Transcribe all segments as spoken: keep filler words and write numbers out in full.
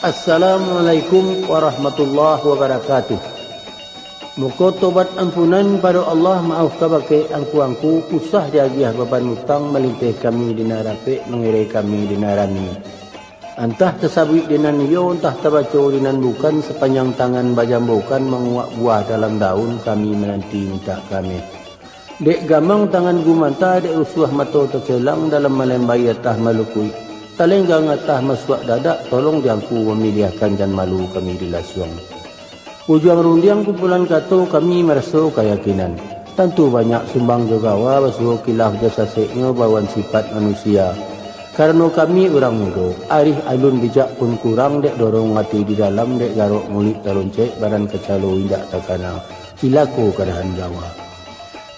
Assalamualaikum warahmatullahi wabarakatuh. Muko tobat ampunan pado Allah, maaf kabake angku-angku, usah diagiah baban utang, malinteh kami di nan rapek, mangirai kami di nan rami. Antah tasabuik di nan iyo, antah tabaco di nan bukan, sapanjang tangan bajambokan, manguak buah dalam daun, kami mananti mintak kami. Dek gamang tangan gumanta, dek rusuah mato tacelang, dalam malembai atah malukuik, talenggang atah masuak dadak, tolong di angku mamiliahkan, jan malu kami dilasuang. Ujuang rundiang kumpulan kato, kami maraso kayakinan. Tantu banyak sumbang jo gawa, basuo kilaf jo saseknyo, bawaan sipat manusia. Karano kami urang mudo, arih alun bijak pun kurang, dek dorong ati di dalam, dek garok muluik taloncek, badan kacalo indak takana, cilako kadahan gawa.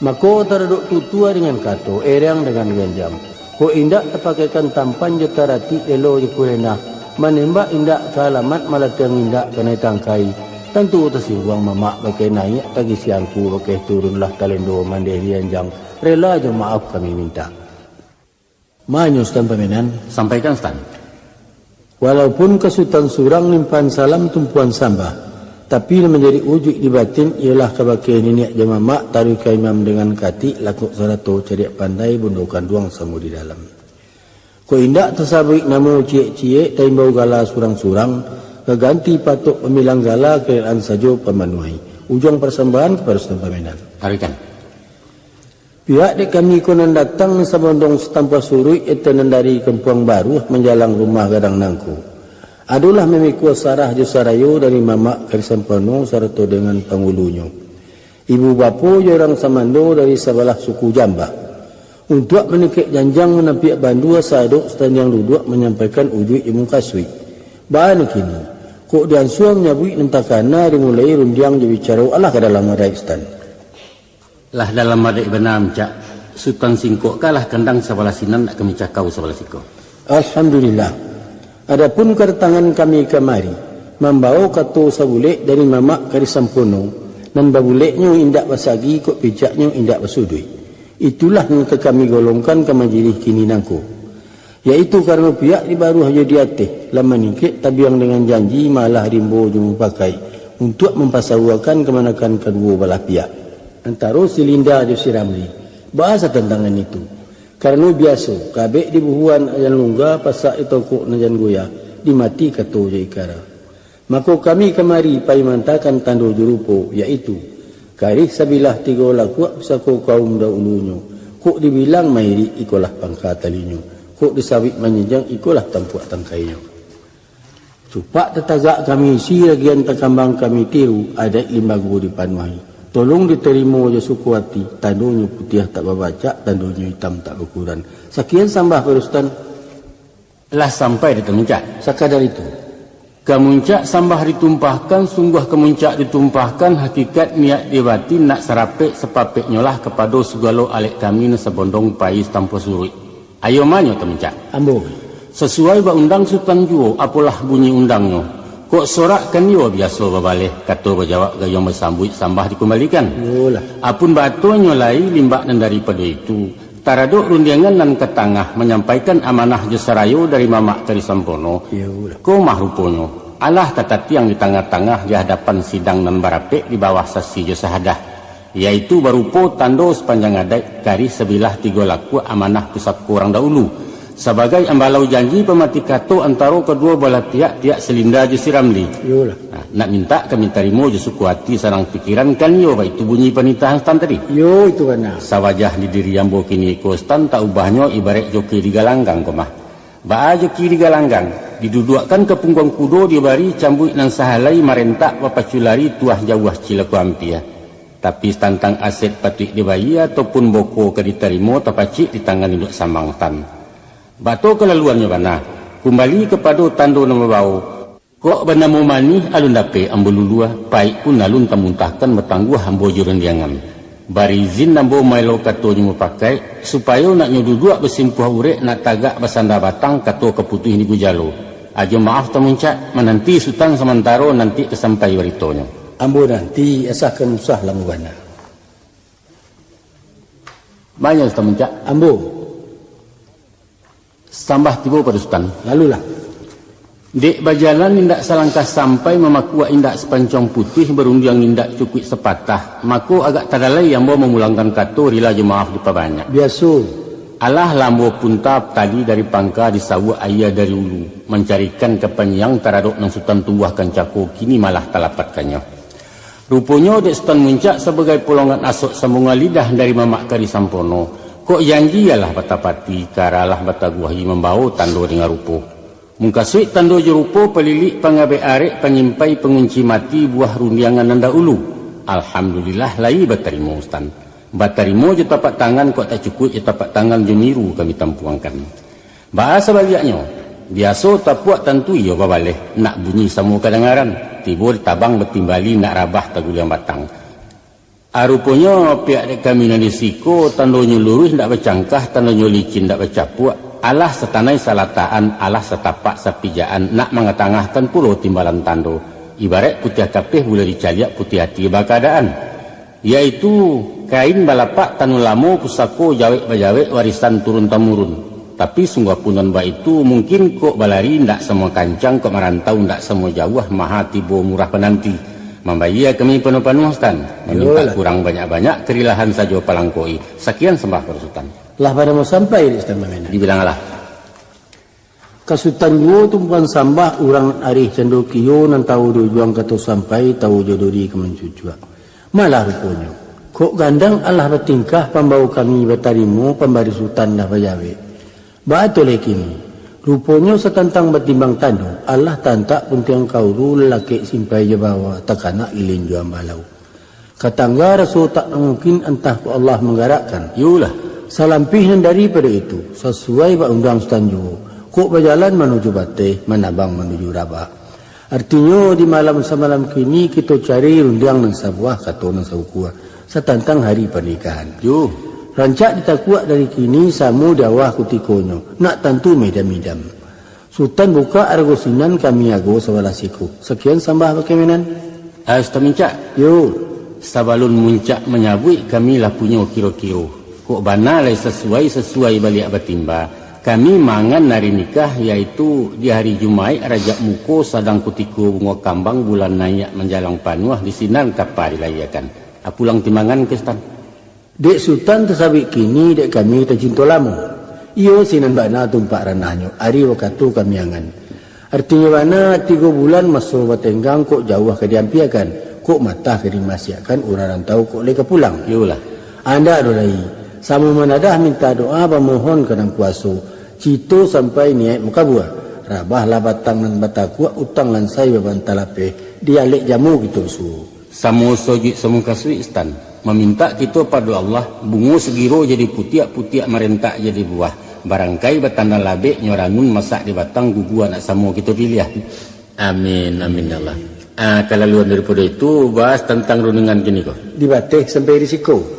Mako, taradok tutua dengan kato, erang dengan ganjang. Kok indak tapakaikan tampan jo taratik, elo jo kurenah, manembak indak ka alamat, malatiang indak kanai tangkai, tantu tasingguang mamak bakeh naiak, tagisi angku bakeh turun, lah talendo mandeh di anjang, rela jo maaf kami mintak. Manyo Sutan pamenan. Sampaikan, Sutan. Walaupun ka Sutan surang limpahan salam tumpuan sambah, tapi nan manjadi ujuik di batin iyolah kabake niniak jo mamak, taruih ka imam dengan katik, lakok sarato cadiak pandai, bundo kanduang samo di dalam. Kok indak tasabuik namo ciek-ciek, taimbau gala surang-surang, ka ganti patok pamilang gala, karelaan sajo pamanuahi. Ujuang parsambahan kapado Sutan pamenan. Taruihkan. Pihak dek kami ko nan datang, nan sabondong satampuah suruik, eto nan dari Kampuang Baruah manjalang rumah gadang nangko. Adolah mamikua sarah jo sarayo dari mamak Kari Sampono sarato dengan pangulunyo. Ibu bapo jo urang samando dari sabalah suku Jambah. Untuak maningkek janjang, manampiak bandua, sadok satandiang duduak, manyampaikan ujuik jo mukasuik. Baa nan kini, kok diansua manyabuik nan takana, dimulai rundiang jo bicaro, alah ka dalam adaik, Sutan. Lah dalam adaik bana, Muncak. Sutan singkokkanlah kandang sabalah sinan, nak kami cakau sabalah siko. Alhamdulillah. Adapun kadatangan kami kamari, mambawo kato sabulek dari mamak Kari Sampono, nan babuleknyo indak basagi, kok picaknyo indak basuduik. Itulah nan ka kami golongkan ka majilih kini nangko. Yaitu karano pihak di baruah jo di ateh lah maningkek tabiang dengan janji, malah rimbo jo mupakaik untuak mampasauakan kamanakan kaduo balah pihak, antaro si Linda jo si Ramli. Baa satantangan itu? Karano biaso, kabek dibuhuan nan jan lungga, pasak ditokok nan jan goyah, dimati kato jo ikara. Mako kami kamari pai maantakan tando jo rupo, yaitu, karih sabilah tigo lakuak pusako kaum dahulunyo, kok dibilang mairik ikolah pangka talinyo, kok disawik manjinjiang ikolah tampuak tangkainyo. Cupak tatagak kami isi, ragian takambang kami tiru, adaik limbago dipanuahi. Tolong ditarimo jo suko ati, tandonyo putiah tak babacak, tandonyo itam tak bakuran. Sakian sambah, Pak Rustan. Lah sampai di Tamuncak. Sakadar itu. Ka muncak sambah ditumpahkan, sungguah ka muncak ditumpahkan, hakikat niat di batin nak sarapek sapapeknyolah kapado sagalo alek kami nan sabondong pai satampuah suruik. Ayo manyo Tamuncak. Ambo. Sasuai ba undang Sutan juo, apolah bunyi undangnyo. Kok sorak kan iyo biaso babaleh, kato bajawab gayuang basambuik, sambah dikumbalikan. Iyolah. Apun baatonyo lai limbak nan daripado itu, taradok rundiangan nan ka tangah manyampaikan amanah jo sarayo dari Mamak Kari Sampono. Iyolah. Ko mah ruponyo, alah tatatiang di tangah-tangah di hadapan sidang nan barapek di bawah sasi jo sahadah, yaitu barupo tando sapanjang adaik, karih sabilah tigo lakuak amanah pusako urang dahulu, sabagai ambalau janji pamati kato antaro kaduo balah pihak, pihak si Linda jo si Ramli. Iyolah. Nah, nak mintak kami tarimo jo suko ati sarang pikiran, kan iyo baitu bunyi panitahan Sutan tadi? Iyo, itu bana. Sawajah di diri ambo kini ko, Sutan, tak ubahnyo ibaraik joki di galanggang ko mah. Baa joki di galanggang, diduduakkan ka pungguang kudo, dibari cambuik nan sahalai, marentak bapacu lari, tuah jauah cilako ampia. Tapi satantang aset patuik dibayia, ataupun boko ka ditarimo, tapacik di tangan induak samang, Sutan. Bato kalaluannyo bana, kumbali kapado tando nan babawo. Kok banamo manih alun dapek ambo lulua, paik pun alun tamuntahkan, batangguah ambo jo rundiangan. Bari izin ambo maelo kato jo mupakaik, supayo nak nyo duduak basimpuah urek, nak tagak basanda batang, kato ka putuih di gujalo. Ajo maaf Tamuncak, mananti Sutan samantaro, nanti ka sampai baritonyo. Ambo nanti, asa kan usah lamo bana. Manyo Tamuncak. Ambo. Sambah tibo pado Sutan. Lalulah. Dek bajalan indak salangkah sampai, mamakuak indak sapancong putuih, barundiang indak cukuik sapatah, mako agak tadalai ambo mamulangkan kato, rila jo maaf dipabanyak. Biaso. Alah lah ambo punta tali dari pangka, disawuak aia dari ulu, mancarikan kapanyiang taradok nan Sutan tumbuahkan cako, kini malah talapatkannyo. Ruponyo dek Sutan Muncak sabagai polongan asok sambungan lidah dari mamak ka disampono, kok janji alah batapati, kara alah bataguahi, mambawo tando dengan rupo. Mukasuik tando jo rupo, palilik, pangabek arek, panyimpai, pangunci mati, buah rundiangan nan dahulu. Alhamdulillah, lai batarimo, Sutan. Batarimo jo tapak tangan, kok tak cukuik jo tapak tangan jo niru kami tampuangkan. Baa sabaliaknyo, biaso tapuak tantu iyo babaleh, nak bunyi samo kadangaran, tibo di tabang batimbali, nak rabah taguliang batang. A, ruponyo pihak dek kami nan di siko, tandonyo luruih ndak bacangkah, tandonyo licin ndak bacapuak, alah satanai salatakan, alah satapak sapijaan, nak mangatangahkan pulo timbalan tando, ibaraik putiah kapeh buliah dicaliak, putiah ati bakaadaan, yaitu kain balapak tanuah lamo, pusako jawek bajawek, warisan turun tamurun. Tapi sungguah pun nan baitu, mungkin kok balari ndak samo kancang, kok marantau ndak samo jauah, maha tibo murah pananti. Mambayia kami panuah-panuah, Sutan. Mamintak Iyolah. kurang banyak-banyak, karilahan sajo palangkoi. Sakian sambah ka Sutan. Lah bana mau sampai di Sutan Mamenan. Dibilang alah. Ka Sutan juo tumpuan sambah, urang arih cando kio, nan tahu di ujuang kato sampai, tahu jo duri ka mancucuak. Malah ruponyo, kok gandang alah batingkah, pambawo kami batarimo, pambari Sutan lah bajawek. Baa tu lai kini? Ruponyo satantang batimbang tando, alah tantak puntiang kaulu, lalakek simpai jo bawa, takanak lilin jo ambalau. Katangga raso tak mungkin, antah kok Allah manggarakkan. Iyolah. Salampih nan daripado itu, sasuai bak undang Sutan juo, kok bajalan manuju bateh, manabang manuju rabak. Artinyo, di malam samalam kini, kito cari rundiang nan sabuah, kato nan saukua, satantang hari parnikahan. Yo. Rancak ditakuak dari kini, samo di awah kutikonyo, nak tantu midam-midam. Sutan bukak arago sinan, kami ago sabalah siko. Sakian sambah bakeh Menan. Ah, Sutan Mincak. Yo. Sabalun Muncak manyabuik, kami lah punyo kiro-kiro. Kok bana lai sasuai-sasuai baliak batimba, kami mangan ari nikah, yaitu di hari Jumaik Rajab Muko, sadang kutiko bungo kambang, bulan naiak manjalang panuah, di sinan kapa dilayiakan. Ah, pulang timbangan ka Sutan. Dek Sutan tasabuik kini, dek kami tacinto lamo. Iyo sinan bana tumpak ranahnyo, ari wakatu kami angan. Artinyo bana, tigo bulan maso batenggang, kok jauah ka diampiakan, kok matah ka dimasiakkan, urang rantau kok lai ka pulang. Iyolah. Andak doh lai, samo manadah minta doa, bamohon ka Nan Kuaso, cito sampai niaik makabua. Rabahlah batang nan batakuak, utang lansai babanta lapeh, di alek jamo kito suo. Samo sojuik samo kasuik, Sutan. Mamintak kito pado Allah, bungo sagiro jadi putiak-putiak, marentak jadi buah. Barangkai batanda labek, nyo ranun masak di batang, gugu anak samo kito piliah. Amin, amin ya Allah. Ah, kalaluan daripado itu, bahas tantang rundiangan kini ko. Di bateh sampai di siko.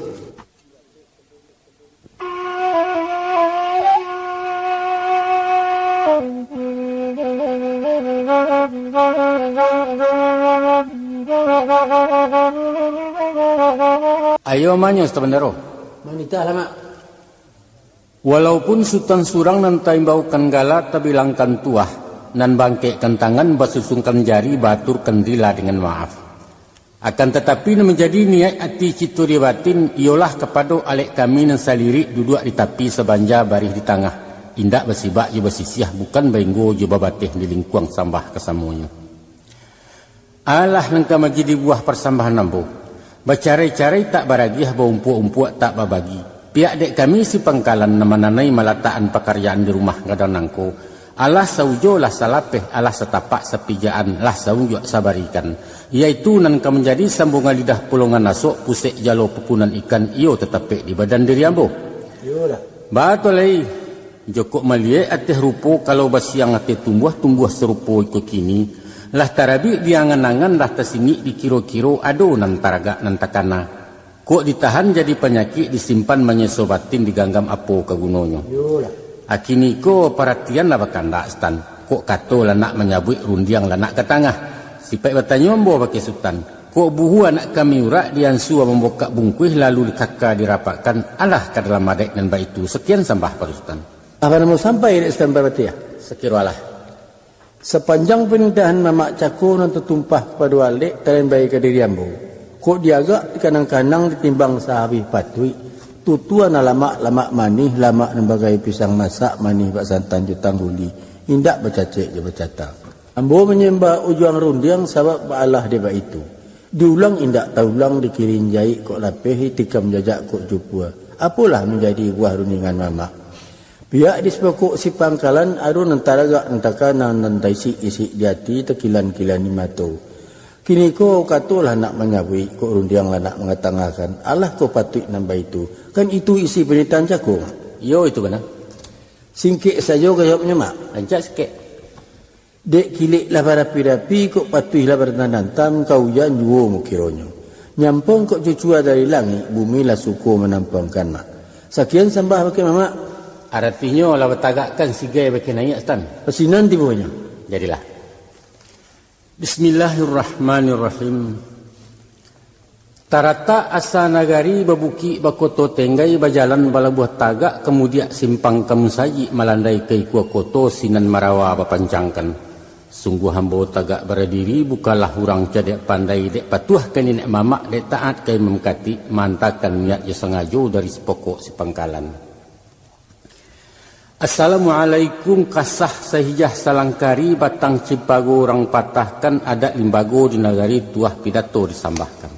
Ayo manyo, Sutan Bandaro. Manitah lah, Mak. Walaupun Sutan surang nan taimbaukan gala, tabilangkan tuah, nan bangkekkan tangan, basusungkan jari, baaturkan rila dengan maaf. Akan tatapi, nan manjadi niaik ati cito di batin, iyolah kapado alek kami nan salirik, duduak di tapi sabanja, barih di tangah, indak basibak jo basisiah, bukan bainggo jo babateh, di lingkuang sambah kasamonyo. Alah nan ka manjadi buah parsambahan ambo, bacarai-carai tak baragiah, baumpuak-umpuak tak babagi. Pihak dek kami si pangkalan, nan mananai malatakan pakaryaan di rumah gadang nangko, alah saujo lah salapeh, alah satapak sapijaan, lah saunjuak sabarikan, yaitu nan ka manjadi sambungan lidah, polongan asok, pusek jalo pupunan ikan, iyo tatapek di badan diri ambo. Iyolah. Baa tu lai, jokok maliek ateh rupo, kalau basiang ateh tumbuah, tumbuah sarupo iko kini, lah tarabik di angan-angan, lah tasingik di kiro-kiro, ado nan taragak nan takana. Kok ditahan jadi panyakik, disimpan manyeso batin, diganggam apo ka gunonyo? Iyolah. Akini ko paratian lah bakandak, Sutan. Kok kato lah nak manyabuik, rundiang lah nak ka tangah. Sipaik batanyo ambo bakeh Sutan, kok buhu anak kami urak, diansua mambukak bungkuih, lalu dikaka dirapakkan, alah ka dalam adaik nan baitu. Sakian sambah pado Sutan. Apa namo sampai dek Sutan Parpatiah? Sakiro alah. Sapanjang panindahan mamak cako nan tatumpah kapado alek talambai ka diri ambo, kok diagak dikanang-kanang ditimbang sahabih patuik, tutua nan lamak-lamak manih, lamak nan bagai pisang masak, manih bak santan jo tangguli, indak bacacek jo bacatang. Ambo manyambah ujuang rundiang sabab baalah dek baitu. Diulang indak taulang, dikirin jaik kok lapeh, ditikam jajak kok jupua. Apolah manjadi buah rundiangan mamak? Pihak di sipokok sipangkalan ado nan taragak, nan takanang, nan taisik-isik di ati, takilan-kilan di mato. Kiniko katolah nak manyabuik, kok rundiang lah nak mangatangahkan. Alah kok patuik nan baitu? Kan itu isi panitahan cako. Iyo, itu bana. Singkek sajo jawabnyo, Mak. Rancak sikek. Dek kilek lah barapi-rapi, kok patuih lah barantang-rantang, ka ujan juo mukironyo. Nyampong kok cucua dari langik, bumi lah suko manampuangkan, Mak. Sakian sambah bakeh mamak. Aratihnyo lah batagakkan sigai bakeh naiak, Sutan. Pasinan tibonyo. Jadilah. Bismillahirrahmanirrahim. Taratak asa nagari babukik, bakoto tenggai, bajalan balabuah tagak, kamudiak simpang kamusajik, malandai ka ikua koto, sinan marawa bapancangkan. Sungguah ambo tagak baradiri, bukanlah urang cadiak pandai, dek patuah ka niniak mamak, dek taat ka imam katik, maantakan niat jo sangajo dari sipokok sipangkalan. Assalamualaikum, kasah sahijah salangkari, batang cimpago urang patahkan, adat limbago di nagari, tuah pidato disambahkan.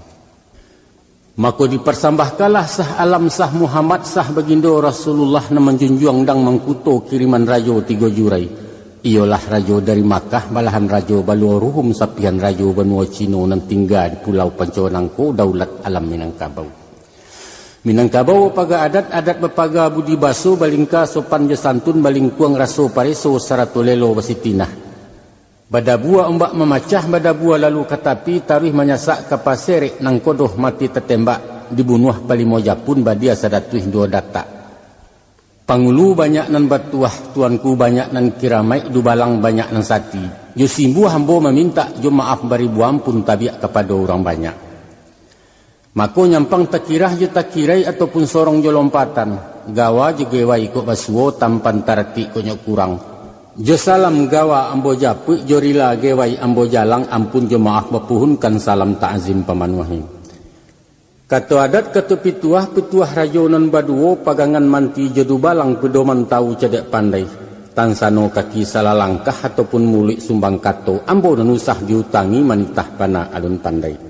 Mako diparsambahkanlah sah alam, sah Muhammad, sah bagindo Rasulullah, nan manjunjuang dang mangkuto, kiriman rajo tigo jurai. Iyolah rajo dari Makkah, balahan rajo baluo Ruhum, sapihan rajo banua Cino, nan tingga di Pulau Panco nangko, daulat alam Minangkabau. Minangkabau bapaga adat, adat bapaga budi baso, balingka sopan jo santun, balingkuang raso pareso, sarato lelo basitinah. Badabua ombak mamacah, badabua lalu ka tapi, taruih manyasak ka paserek, nangkodoh mati tatembak, dibunuah palimo japun, badia sadatuih duo datak. Pangulu banyak nan batuah, tuanku banyak nan kiramaik, dubalang banyak nan sati. Jo simbuah ambo mamintak, jo maaf baribu ampun, tabiak kapado urang banyak. Mako nyampang takirah jo takirai, ataupun sorong jo lompatan, gawa jo gewai kok basuo, tampan taratik kok nyo kurang. Jo salam gawa ambo japuik, jo rila gewai ambo jalang, ampun jo maaf bapuhunkan, salam takzim pamanuahi. Kato adat, kato pituah, pituah rajo nan baduo, pagangan manti jo dubalang, pedoman tawu cadiak pandai. Tansano kaki salah langkah, ataupun muluik sumbang kato, ambo nan usah diutangi, manitah bana alun pandai.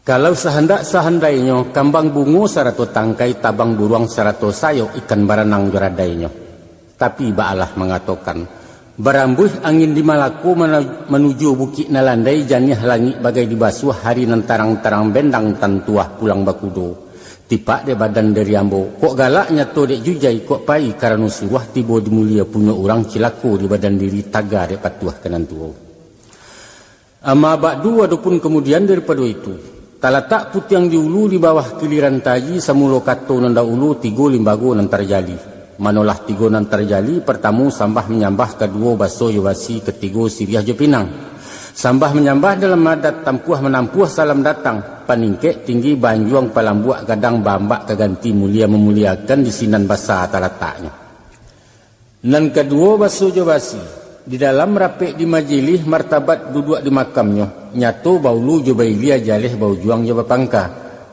Kalau sahandak sahandainyo, kambang bungo sarato tangkai, tabang buruang sarato sayok, ikan baranang jo radainyo. Tapi baalah mangatokan, barambuih angin di Malako, mana-, manuju Bukik Nalandai, janiah langik bagai dibasuah, hari nan tarang-tarang bendang, tantuah pulang bakudo. Tipak dek badan diri ambo, kok galak nyato dek jujai, kok pai karano suruah, tibo di mulia punyo urang, cilako di badan diri, taga dek patuah ka nan tuo. Amma ba'du, adopun kamudian daripado itu, talatak putiang di ulu, di bawah kiliran taji, samulo kato nan dahulu, tigo limbago nan tarjali. Manolah tigo nan tarjali, partamo sambah manyambah, kaduo baso jo basi, katigo siriah jo pinang. Sambah manyambah dalam adat, tampuah manampuah salam datang, paningkek tinggi baanjuang, palambuak gadang baambak, ka ganti mulia mamuliakan, di sinan basa talataknyo. Nan kaduo, baso jo basi. Di dalam rapek di majilih, martabat duduak di makamnyo, nyato baulu jo bailia, jaleh baujuang jo bapangka,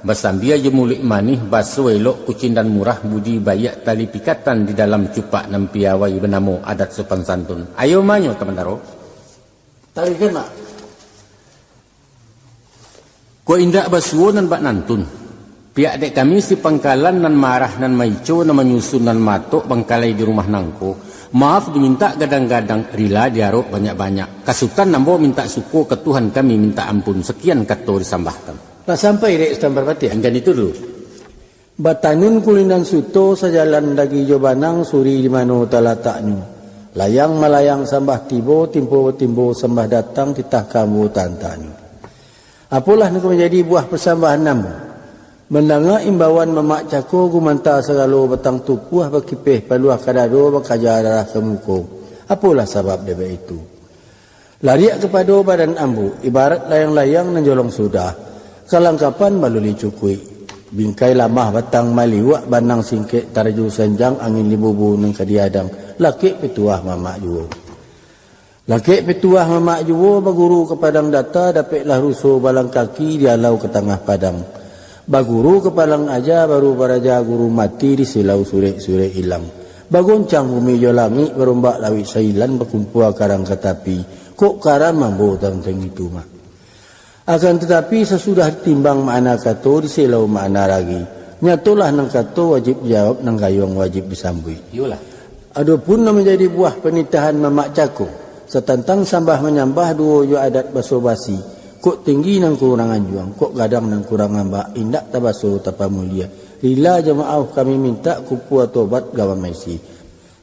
basambia jo muluik manih, baso elok kucindan murah, budi baiak tali pikatan, di dalam cupak nan piawai, banamo adat sopan santun. Ayo manyo, Tamandaro. Tarikan, Mak. Kok indak basuo nan bak nantun. Piak dek kami si pangkalan, nan marah, nan maico, nan manyusun, nan matok bangkalai di rumah nangko. Maaf dimintak gadang-gadang, rila diarok banyak-banyak. Ka Sutan ambo mintak suko, ka Tuhan kami mintak ampun. Sakian kato disambahkan. Lah sampai dek Sutan Parpatiah? Enggan itu dulu. Batanun kulinan suto, sajalan dagi jo banang, suri di mano talataknyo. Layang malayang sambah tibo, timbo batimbo sambah datang, titah ka ambo tantanyo. Apolah nan ka manjadi buah pasambahan ambo? Mandanga imbauan mamak cako, gumanta sagalo batang tupuah, bakipeh paluah ka dado, bakaja darah ka muko. Apolah sabab dek baitu? Lariak kapado badan ambo, ibarat layang-layang nan jolong sudah, kalangkapan baluli cukuik, bingkai lamah batang maliuak, banang singkek taraju sanjang, angin limbubu nan ka diadang, lakek pituah mamak juo. Lakek petuah mamak juo, baguru ka padang data, dapeklah ruso balang kaki, dialau ka tangah padang. Baguru ka padang aja, baru baraja guru mati, di silau surek-surek ilang. Bagoncang bumi jo langik, barombak lauik sailan, bakumpua karang ka tapi, kok karam ambo tantang itu mah. Akan tatapi, sasudah ditimbang makna kato, diselau makna ragi. Nyatolah nan kato wajib dijawab, nan gayuang wajib disambuik. Iyolah. Adopun nan manjadi buah panitahan mamak cako, satantang sambah manyambah duo jo adat baso basi, kok tinggi nan kurang anjuang, kok gadang nan kurang ambak, indak tabaso tapamulia. Rila jo maaf kami mintak, kumpua tobat gawang maisi.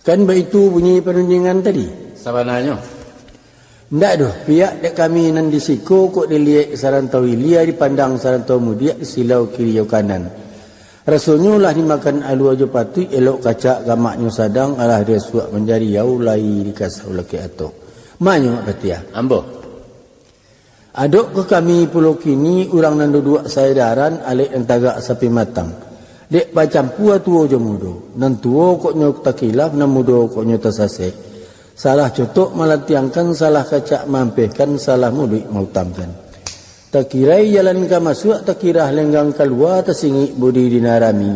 Kan baitu bunyi parundingan tadi? Sabananyo. Ndak doh, pihak dek kami nan di siko, kok diliek sarantau ilia, dipandang sarantau mudiak, disilau kiri jo kanan. Rasonyo lah dimakan alua jo patuik, elok kacak gamaknyo sadang, alah dirasuak manjariau, lai dikasau lakek atok. Manyo, Patiah. Ambo. Adok ka kami pulo kini, urang nan duduak saedaran, alek nan tagak sapi matang. Dek bacampua tuo jo mudo, nan tuo kok nyo takilaf, nan mudo kok nyo tasasek. Salah cotok malantiangkan, salah kacak maampehkan, salah muluik mautamkan. Takirai jalan ka masuak, takirah lenggang kalua, tasingik budi di nan rami.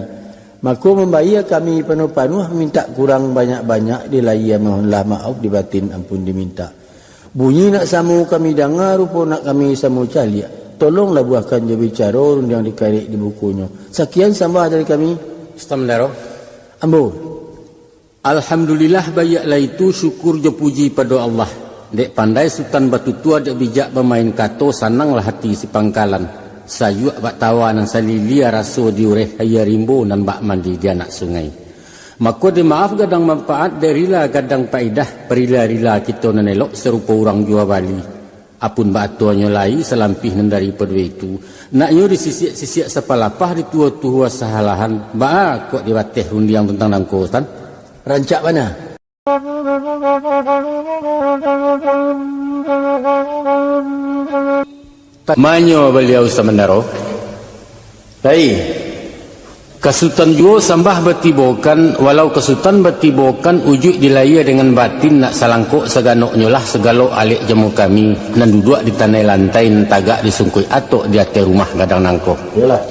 Mako mambayia kami panuah-panuah, mintak kurang banyak-banyak, di lahia mohonlah maaf, di batin ampun dimintak. Bunyi nak samo kami danga, rupo nak kami samo caliak. Tolonglah buahkan jo bicaro, rundiang dikarek di bukunyo. Sakian sambah dari kami. Sutan Mandaro. Ambo. Alhamdulillah, baiaklah itu, syukur jo puji pado Allah. Dek pandai Sutan batutua, dek bijak bamain kato, sananglah hati si pangkalan. Sayuak bak tawa nan salilia, raso di ureh aia rimbo, nan bak mandi di anak sungai. Mako dimaaf gadang manfaat, dek rila gadang paedah, parila-rila kito nan elok, sarupo urang jua bali. Apun baatuanyo lai, salampih nan daripado itu, naknyo disisiak-sisiak sapalapah, dituo-tuo sahalahan, baa kok dibateh rundiang tantang nangko, Sutan? Rancak bana. Manyo baliau Sutan Mandaro. Lai. Ka Sutan juo sambah batibokan, walau ka Sutan batibokan, ujuik di lahia dengan batin, nak salangkok saganoknyo lah sagalo alek jamu kami, nan duduak di tanai lantai, nan tagak di sungkuik atok, di ateh rumah gadang nangko. Iyolah.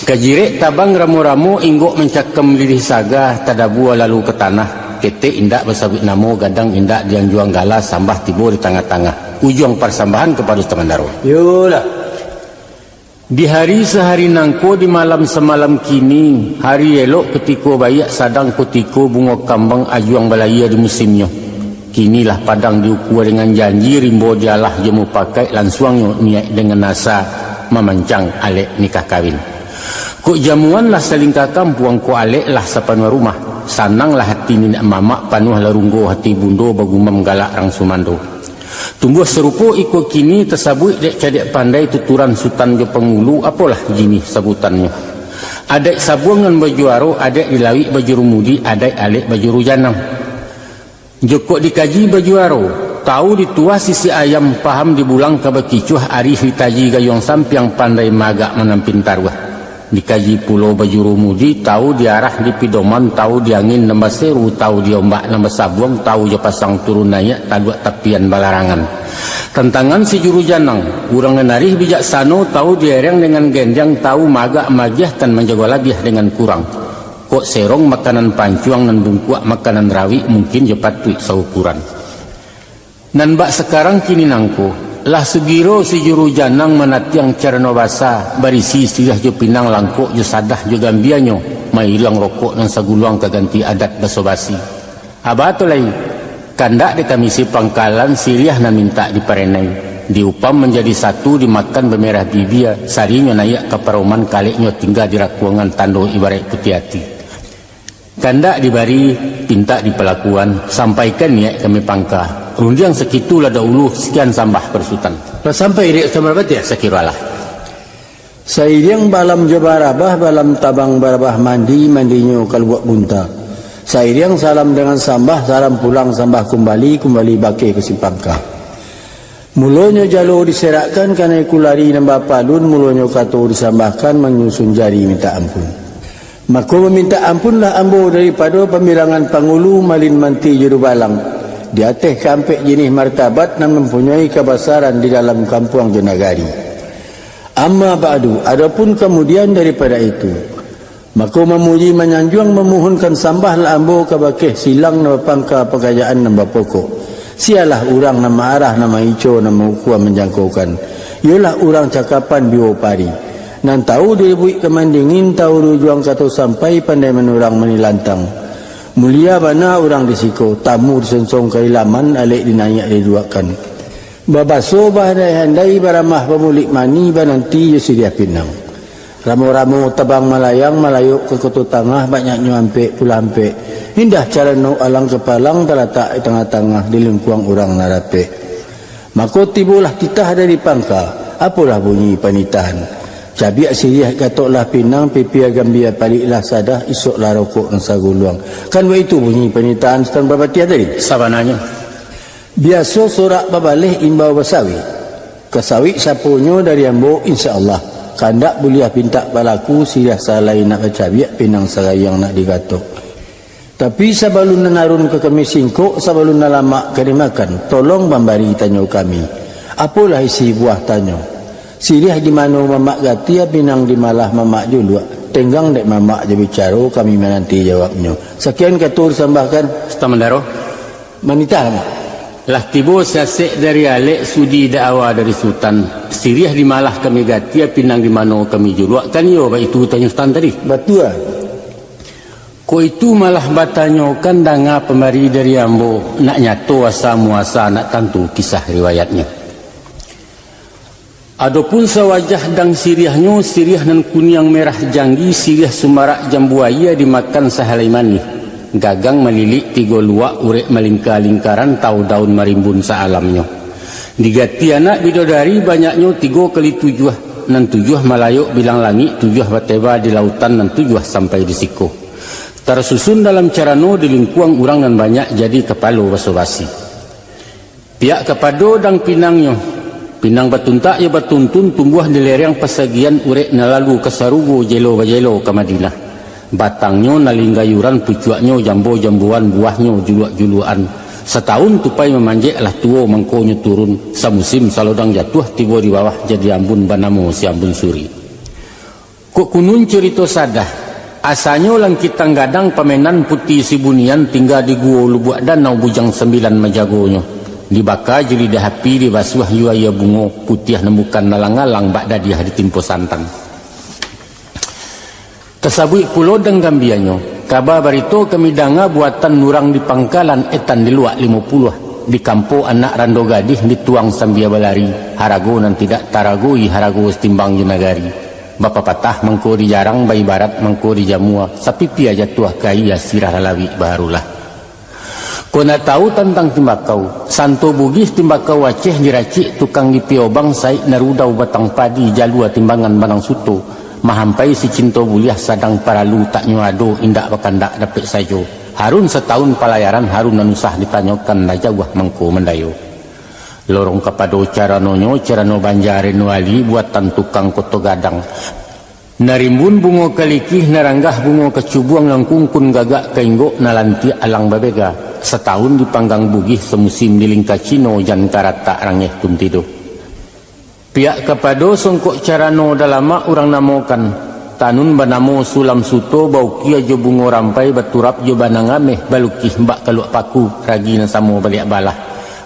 Ka jirek tabang ramo-ramo, inggok mancakam lilih saga, tadabua lalu ka tanah, ketek indak basabuik namo, gadang indak dianjuang gala, sambah tibo di tangah-tangah. Ujuang parsambahan kapado Sutan Mandaro. Iyolah. Di hari sahari nangko, di malam samalam kini, hari elok kutiko baiak, sadang kutiko bungo kambang, ajuang balahia di musimnyo. Kini lah padang diukua dengan janji, rimbo dialah jo mupakaik, lansuangnyo niaik dengan asa, mamancang alek nikah kawin. Kok jamuan lah salingka kampuang, kok alek lah sapanuah rumah, sananglah hati niniak mamak, panuahlah runggo hati bundo, bagumam galak rang sumando. Tumbuah sarupo iko kini, tasabuik dek cadiak pandai, tuturan sutan jo pangulu, apolah jinih sabutannyo. Adaik sabuang nan bajuaro, adaik di lauik bajurumudi, adaik alek bajuru janang. Jokok dikaji bajuaro, tau dituah sisik ayam, paham di bulang ka bakicuah, arih ditaji gayuang sampiang, pandai maagak manampin taruah. Dikaji pulo bajurumudi, tau di arah di pidoman, tau di angin nan baseru, tau di ombak nan basabuang, tau jo pasang turun naiak, taduak tapian balarangan. Tantangan si juru janang, urang nan arih bijaksano, tau diereng dengan gendiang, tau maagak magiah, kan manjago labiah dengan kurang. Kok serong makanan pancuang, nan bungkuak makanan rawik, mungkin jo patuik saukuran. Nan bak sakarang kini nangko, lah sugiro si juru janang manatiang carano basa, barisi siriah jo pinang, langkok jo sadah jo gambianyo, mailang rokok nan saguluang, ka ganti adat baso-basi. Aba tu lai, kandak dek kami si pangkalan, siriah nan mintak diparenai, diupam manjadi satu, dimakan bamerah bibia, sarinyo naiak ka paroman, kaleknyo tingga di rakuangan, tando ibaraik putiah ati. Kandak dibari, pintak dipalakuan, sampaikan niaik kami pangka. Rundiang sakitu lah dahulu, sakian sambah ka Sutan. Lah sampai dek Sutan Balapatiah? Sakiro alah. Sairiang balam jo barabah, balam tabang barabah mandi, mandinyo kaluak bunta. Sairiang salam dengan sambah, salam pulang sambah kumbali, kumbali bakeh ka si pangka. Mulonyo jalo diserakkan, kanai kulari nan bapalun, mulonyo kato disambahkan, manyusun jari mintak ampun. Mako mamintak ampunlah ambo daripado pambilangan pangulu, malin manti jo dubalang. di ateh kaampek jinih martabat nan mampunyoi kabasaran di dalam kampuang jo nagari. Amma ba'du, adopun kamudian daripada itu, mako mamuji manyanjuang mamuhunkan sambahlah ambo kabake silang nan bapangka pakarajaan nan bapokok. Sialah urang nan maarah, nan maico, nan maukua manjangkokan, iyolah urang cakapan biwo pari, nan tahu di lubuik ka mandingin, tahu di ujuang kato sampai, pandai manurang manilantang. Mulia bana urang di siko, tamu disonsong ka ilaman, alek dinaiak diduakkan. Babaso bahandai-handai, baramah bamulik mani, bananti jo siriah pinang. Ramo-ramo tabang malayang, malayok ka Koto Tangah, banyaknyo ampek pulo ampek. Indah carano alang kapalang, talatak di tangah-tangah, di lingkuang urang nan rapek. Mako tibolah titah dari pangka, apolah bunyi panitahan. Cabiak siriah gatoklah pinang, pipia gambia paliklah sadah, isoklah rokok nan saguluang. Kan baitu bunyi panitahan Sutan Parpatiah tadi? Sabananyo. Biaso sorak babaleh imbau basawik. Ka sawik saponyo dari ambo, insya Allah. Kandak buliah pintak balaku, siriah salai nak bacabiak, pinang sagayang nak digatok. Tapi sabalun nan arun ka kami singkok, sabalun nan lamak ka dimakan, tolong mambari tanyo kami. Apolah isi buah tanyo? Siriah di mano mamak gatia, pinang di malah mamak juluak. Tenggang dek mamak jo bicaro, kami mananti jawabnyo. Sakian kato disambahkan. Sutan Mandaro. Manitah, Mak. Lah tibo sasek dari alek, sudi daawa dari Sutan. Siriah di malah kami gatia, pinang di mano kami juluak, kan iyo baitu tanyo Sutan tadi? Batua. Kok itu malah batanyokan, danga pambari dari ambo, nak nyato asa muasa, nak tantu kisah riwayatnyo. Adopun sawajah dang siriahnyo, siriah nan kuniang merah janggi, siriah sumarak jambu aia dimakan sahalai manih. Gagang malilik tigo luak, urek malingka-lingkaran, tau daun marimbun saalamnyo. Digati anak bidodari, banyaknyo tigo kali tujuah, nan tujuah malayok bilang langik, tujuah bateba di lautan, nan tujuah sampai di siko. Tarsusun dalam carano di lingkuang urang nan banyak, jadi kapalo baso-basi. Piak kapado dang pinangnyo, pinang batuntak jo batuntun, tumbuah di lereng pasagian, urek nan lalu ka sarugo, jelo bajelo ka Madinah. Batangnyo naling gayuran, pucuaknyo jambo-jamboan, buahnyo juluak-juluakan. Satahun tupai mamanjek, lah tuo mangkonyo turun, samusim salodang jatuah, tibo di bawah jadi ambun, banamo si Ambun Suri. Kok kunun curito sadah, asanyo Langkitang Gadang, pamenan Puti Sibunian, tingga di guo lubuak danau, bujang sambilan majagonyo. Dibaka jo lidah api, dibasuah jo aia bungo, putiah nan bukan alang-alang, bak dadiah ditimpo santan. Tasabuik pulo dang gambianyo, kaba barito kami danga, buatan urang di pangkalan, etan di luak limo puluah, di kampo anak rando gadih, dituang sambia balari, harago nan tidak taragoi, harago satimbang jo nagari. Bapapatah mangko di jarang, baibarat mangko di jamua, sapipia jatuah ka aia, sirah lalawik baharulah. Kok nak tahu tantang timbakau, Santo Bugih timbakau Aceh, diracik tukang di Piobang, Saik Narudau Batang Padi, jalua timbangan Banang Suto, mahampai si Cinto Buliah, sadang paralu taknyo ado, indak bakandak dapek sajo. Harun satahun palayaran, harun nan usah ditanyokan, lah jauah mangko mandayo. Lorong kapado caranonyo, carano Banjar Reno Ali, buatan tukang Koto Gadang. Narimbun bungo kalikih, naranggah bungo kacubuang, nan kungkun gagak ka inggok, nalantiak alang babega. Satahun dipanggang Bugih, samusim di lingka Cino, jan karatak rangeh pun tido. Piak kapado songkok carano dalamak urang namokan, tanun banamo Sulam Suto, baukia jo bungo rampai, baturap jo banang ameh, balukih bak kaluak paku, ragi nan samo baliak balah.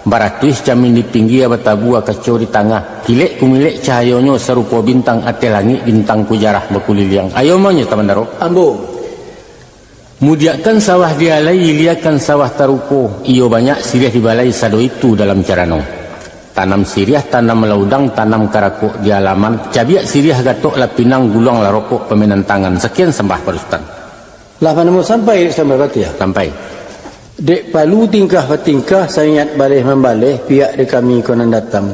Baratuih camin di pinggia, batabua kaco di tangah, kilek kumilek cahayonyo, sarupo bintang ateh langik, bintang kujarah bakuliliang. Ayo manyo, Sutan Mandaro. Ambo. Mudiakkan sawah di alai, iliakan sawah taruko, iyo banyak siriah di balai, sado itu dalam carano. Tanam siriah, tanam laudang, tanam karakok di alaman, cabiak siriah gatok lah pinang, guluang lah rokok pamenan tangan. Sakian sambah pado Sutan. Lah manamo sampai, Sutan Parpatiah? Sampai. Dek palu tingkah batingkah, saniat baleh mambaleh, piak di kami ko nan datang.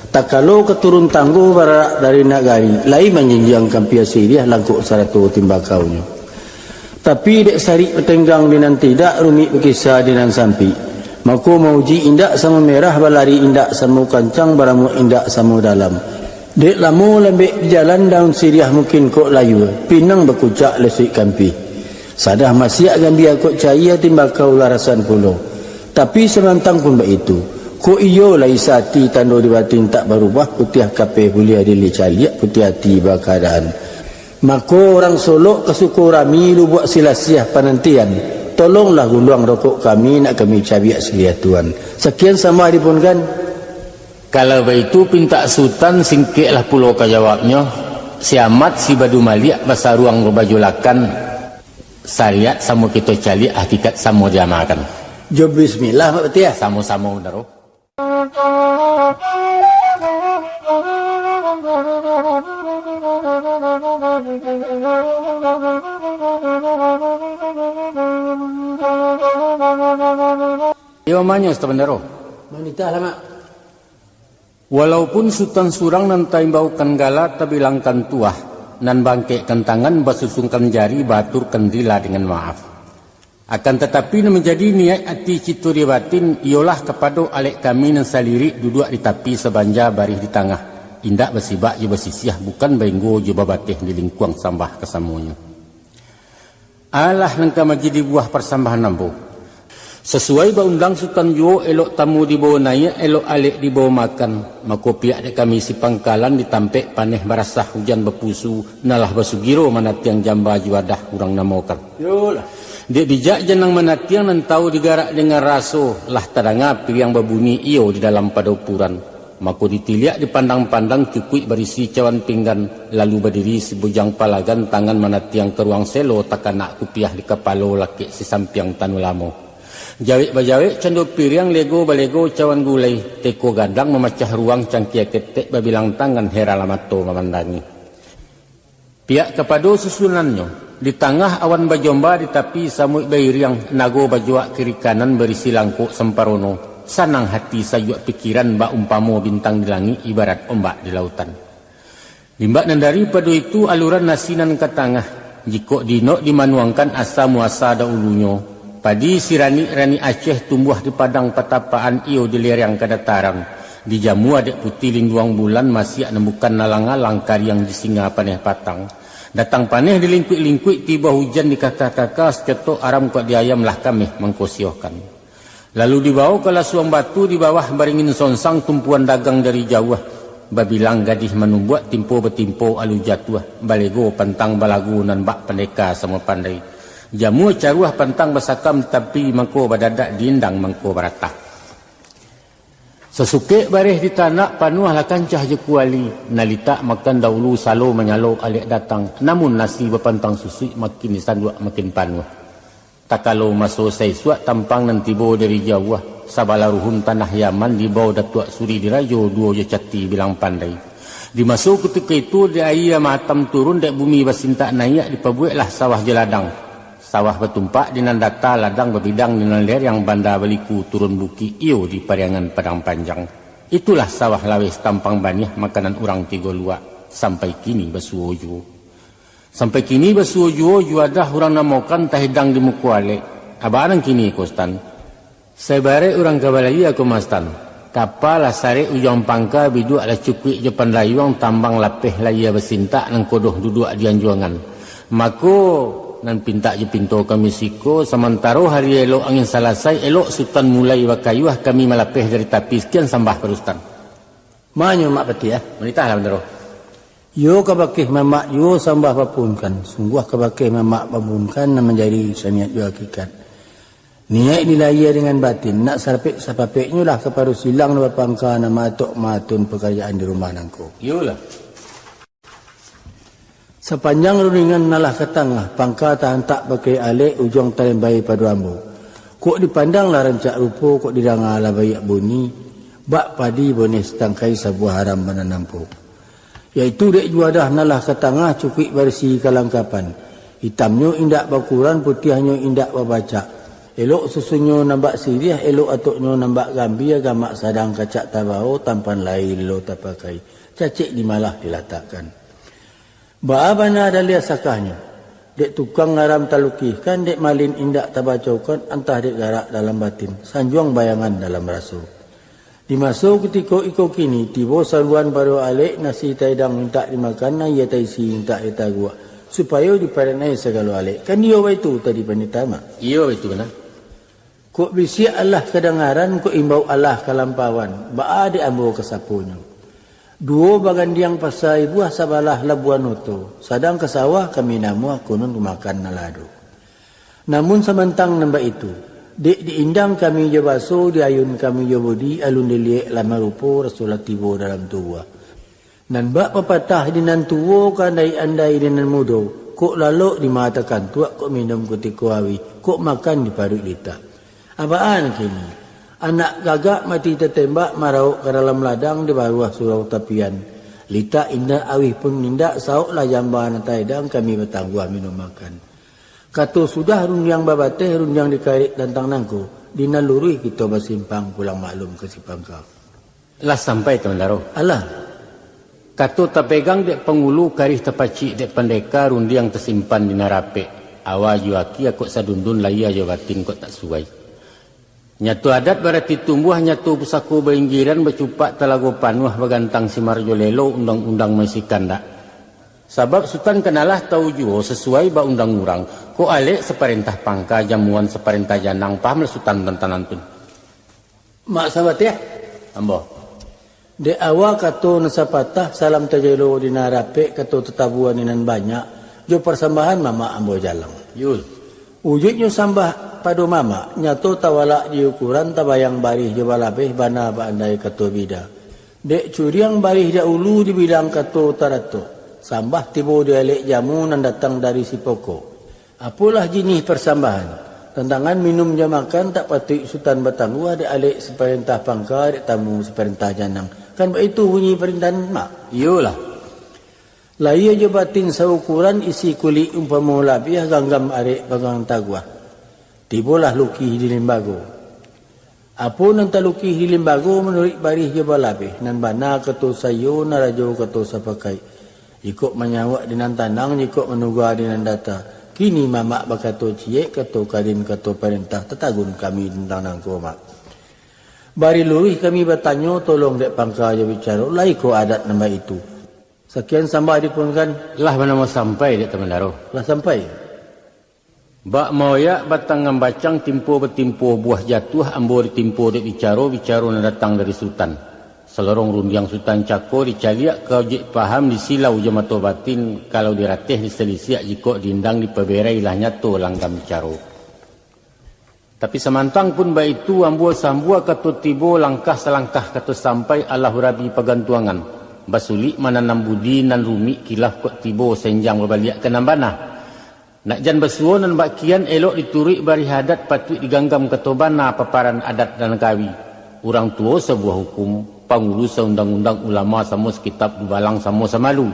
Takalo ka turun tanggo, bararak dari nagari, lai manjinjiang kampia siriah, langkok sarato timbakaunyo. Tapi dek sarik batenggang di nan tidak, rumik bakisa di nan sampik. Mako mauji indak samo merah, balari indak samo kancang, baramuak indak samo dalam. Dek lamo lambek di jalan, daun siriah mungkin kok layua, pinang bakucak lesuik kampih. Sadah masiak gambia kok caia, timbakau lah rasan pulo. Tapi samantang pun baitu, kok iyo lai sati tando di batin tak barubah, putiah kapeh buliah diliek caliak, putiah ati bakaadaan. Mako, urang Solok ka suko rami, Lubuak Silasiah panantian. Tolonglah gunduang rokok kami, nak kami cabiak siriah tuan. Sakian sambah dipunkan. Kalau baitu pintak Sutan, singkeklah pulo ka jawabnyo, si Amat si Badu Maliak basaruang babaju lakan, sariat samo kito caliak, hakikat samo diamalkan. Jo bismillah, Mak Patiah. Samo-samo, Bendaro. Iyo, manyo, Sutan Bendaro. Manitahlah, Mak. Walaupun Sutan surang nan taimbaukan gala, tabilangkan tuah, nan baangkekkan tangan, basusungkan jari, baaturkan rila dengan maaf. Akan tatapi, nan manjadi niaik ati kito di batin, iyolah kapado alek kami nan salirik duduak di tapi sabanja barih di tangah, indak basibak jo basisiah, bukan bainggo jo babateh di lingkuang sambah kasamonyo. Alah nan ka manjadi buah parsambahan ambo. Sasuai baundang Sutan juo, elok tamu dibao naiak, elok alek dibao makan, mako pihak dek kami si pangkalan di tampek paneh barasah ujan bapusu, nan lah basugiro manatiang jamba juadah urang namokan. Yolah. Dek bijak janang manatiang nan tahu digarak dengan raso, lah tadanga piriang babunyi iyo di dalam padopuran. Mako ditiliak dipandang-pandang cukuik barisi cawan pinggan, lalu badiri si bujang palagan tangan manatiang ka ruang selo takanak kupiah di kapalo lakek si sampiang tanu lamo. Jawek bajawek cando piriang lego balego cawan gulai, teko gadang mamacah ruang cangkia ketek babilang tangan heran lah mato mamandangi. Piak kapado susunannyo, di tangah awan bajomba di tapi samuik bairiang, nago bajuak kiri kanan barisi langkok samparono, sanang hati sayuak pikiran bak umpamo bintang di langik ibarat ombak di lautan. Limbak nan daripado itu aluran nasi nan ka tangah, jikok diinok dimanuangkan asa muasa daulunyo, Padi siranik-ranik Aceh tumbuah di padang patapaan iyo di lereng ka dataran, dijamua dek putih linduang bulan masiak nan bukan alang-alang kariang di singa paneh patang. Datang paneh dilingkuik-lingkuik tibo hujan di kaka-kaka sacotok aram kok di ayam lah kameh mangkosiohkan. Lalu dibawo ka lasuang batu di bawah baringin sonsang tumpuan dagang dari jauah, babilang gadih manumbuak timpo batimpo alu jatuah, balego pantang balagu nan bak pandeka samo pandai. Jamua caruah pantang basakam tapi mangko badadak diindang mangko baratah. Sasukek bareh di tanak panuahlah kancah jo kuali, nalitak makan daulu salo manyalo alek datang, namun nasi bapantang susuik makin disanduak makin panuah. Takalo maso saisuak tampang nan tibo dari jauah, sabalah ruhun tanah Yaman dibawo Datuak Suri Dirajo duo jo cati bilang pandai. Di maso kutiko itu dek aia matam turun dek bumi basintak naiak dipabueklah sawah jo ladang. Sawah batumpak di nan data, ladang babidang di nan lereng, banda baliku turun bukik iyo di Pariangan Padang Panjang. Itulah sawah laweh tampang baniah makanan urang tigo luak, sampai kini basuo juo. Sampai kini basuo juo juadah urang namokan tahidang di muko alek. Abaa nan kini ko, Sutan? Sabarek urang ka balayia ko mah, Sutan. Kapa lah sarek ujuang pangka, biduak lah cukuik jo pandayuang, tambang lapeh layia basintak, nangkodoh duduak di anjuangan. Mako, nan pintak jo pinto kami siko, samantaro hari elok angin salasai, elok Sutan mulai bakayuah, kami malapeh dari tapi. Sakian sambah pado Sutan. Manyo Mak Patiah? Manitahlah, Bendaro. Iyo kabakeh mamak juo sambah bapunkan, sungguah kabakeh mamak bapunkan nan manjadi saniat jo hakikat. Niaik dilayia dengan batin, nak sarapek-sapapeknyo lah kapado silang nan bapangka nan maatok maatun pakarajaan di rumah nangko. Iyolah. Sapanjang rundingan nan lah ka tangah, pangka taantak pakai alek ujuang talembai pado ambo. Kok dipandang lah rancak rupo, kok didanga lah baiak bunyi, bak padi boneh satangkai sabuah aram banan nampo. Yaitu dek juadah nan lah ka tangah cukuik barisi kalangkapan. Itamnyo indak bakuran, putiahnyo indak babacak. Elok susunnyo nan bak siriah, elok atoknyo nan bak gambia, gamak sadang kacak tabawo, tampan lai lo tapakai, cacek di malah dilatakkan. Baa bana daliah sakahnyo, dek tukang ngaram talukihkan, dek malin indak tabacokan, antah dek garak dalam batin, sanjuang bayangan dalam raso. Di maso kutiko iko kini, tibo saruan pado alek, nasi taidang mintak dimakan, aia taisi mintak ditaguak, supayo diparenai sagalo alek. Kan iyo baitu tadi, Pandita Mak? Iyo, baitu bana. Kok bisiak alah kadangaran, kok imbau alah kalampauan, baa dek ambo ka saponyo? Duo bagandiang pasa ibuah sabalah labuan oto, sadang ka sawah kami namuah, konon ka makan nan lah ado. Namun samantang nan baitu, dek diindang kami jo baso, diayun kami jo budi, alun diliek lah marupo, raso lah tibo dalam tubuah. Nan bak papatah di nan tuo, ka andai-andai di nan mudo, kok lalok di mata kantuak, kok minum kutiko auih, kok makan di paruik litak. Abaan kini, anak gagak mati tatembak, marauk ka dalam ladang di baruah surau tapian. Litak indak, auih pun indak, saok lah jamba nan taedang, kami batangguah minum makan. Kato sudah rundiang babateh, rundiang dikarek tantang nangko, di nan luruih kito basimpang, pulang maklum ka si pangka. Lah sampai, Tuan Daro? Alah. Kato tapegang dek pangulu, karih tapacik dek pandeka, rundiang tasimpan di nan rapek. Awa jo akia kok sadundun, lahia jo batin kok tak suai. Nyato adat barati tumbuah, nyato pusako bainggiran, bacupak talago panuah, bagantang simar jo lelo, undang-undang maisi kandak. Sabab Sutan kanalah tau juo, sasuai ba undang urang, kok alek saparentah pangka, jamuan saparentah janang, pahamlah Sutan tantang nan tu. Mak Sabatiah? Ambo. Dek awa kato nan sapatah, salam tajelo di nan rapek, kato tatabua di nan banyak, jo parsambahan mamak ambo jalang. Yul. Ujuiknyo sambah pado mamak, nyato tawalak di ukuran, tabayang barih jo balabeh, bana baandai kato bida. Dek curiang barih dahulu, dibilang kato taratok, sambah tibo di alek jamu, nan datang dari si pokok. Apolah jinih parsambahan, tantangan minum jo makan, tak patuik Sutan batangguah, dek alek saparentah pangka, dek tamu saparentah janang. Kan baitu bunyi parintahan mak? Iyolah. Lahia jo batin saukuran, isi kulik umpamo labiah, ganggam arek panggang taguah. Tibolah lukih di limbago. Apo nan talukih di limbago, manuruik barih jo balabeh, nan bana kato saiyo, nan rajo kato sapakaik. Jikok manyawak di nan tanang, jikok manuga di nan data. Kini mamak bakato ciek, kato karin, kato parentah, tatagun kami tantang nangko, mak. Bari luruih kami batanyo, tolong dek pangka jo bicaro, lai ko adat nan baitu. Sakian sambah dipunkan. Lah banamo sampai dek Tuan Daro? Lah sampai. Bak maoyak batang ngambacang, timpo batimpo buah jatuah, ambo ditimpo dek bicaro, bicaro nan datang dari Sutan. Salorong rundiang Sutan cako, dicaliak ka ujek paham, disilau jo mato batin, kalau dirateh disalisiak, jikok diindang dipaberai, lah nyato langgam bicaro. Tapi samantang pun baitu, ambo sambua kato tibo, langkah salangkah kato sampai, alah urabi pagantuangan. Basulik mananam budi, nan rumik kilaf kok tibo, senjang babaliak ka nan bana. Nak jan basuo nan bak kian, elok dituruik barih adat, patuik diganggam kato bana, paparan adat nan kawi. Urang tuo sabuah hukum, pangulu saundang-undang, ulama samo sakitab, dubalang samo samalu.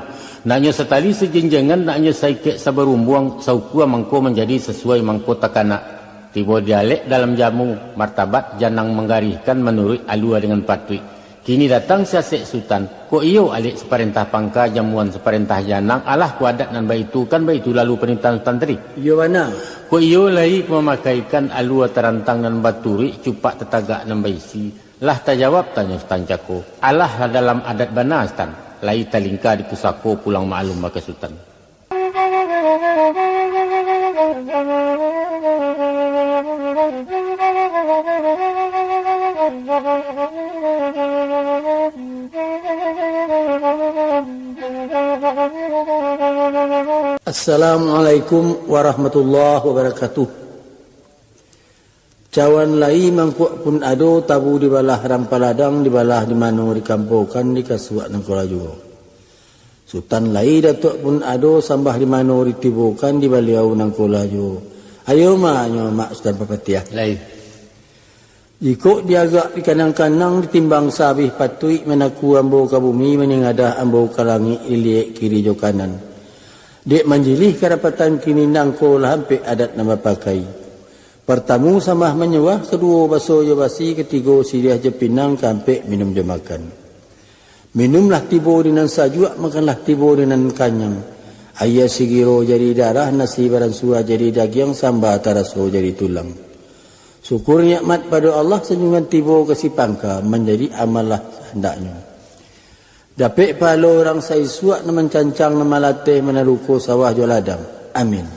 Naknyo satali sajinjangan, naknyo saikek sabarumbuang, saukua mangko manjadi, sasuai mangko takanak. Tibo di alek dalam jamu, martabat janang manggarihkan, manuruik alua dengan patuik. Kini datang si asek Sutan, kok iyo alek saparentah pangka, jamuan saparentah janang, alah ko adat nan baitu, kan baitu lalu parintahan Sutan tadi? Iyo bana. Kok iyo lai ko mamakaikan alua tarantang nan baturuik, cupak tatagak nan baisi, lah tajawab tanyo Sutan cako, alah lah dalam adat bana Sutan, lai talingka di pusako, pulang maklum ka Sutan. Assalamualaikum warahmatullahi wabarakatuh. Cawan lai mangkuak pun ado, tabu dibalah rang paladang, dibalah di mano dikampokan, dikasuak nangko lah juo. Sutan lai datuak pun ado, sambah di mano ditibokan, di baliau nangko lah juo. Ayo ma nyo mak Sutan Papatiah. Lai. Jikok diagak dikanang-kanang, ditimbang saabih patuik, manaku ambo ka bumi, maningadah ambo ka langik, diliek kiri jo kanan. Dek manjilih karapatan kini, nangko lah ampek adat nan bapakai. Partamu sambah manyuah, kaduo baso jo basi, katigo siriah jo pinang, kaampek minum jo makan. Minumlah tibo di nan sajuak, makanlah tibo di nan kanyang. Aia sigiro jadi darah, nasi baransua jadi dagiang, samba taraso jadi tulang. Syukur nikmat pado Allah, sanjuangan tibo ka si pangka, manjadi amal lah sahandaknyo. Dapek pahalo urang saisuak, nan mancancang, nan malateh, manaruko sawah jo ladang. Amin.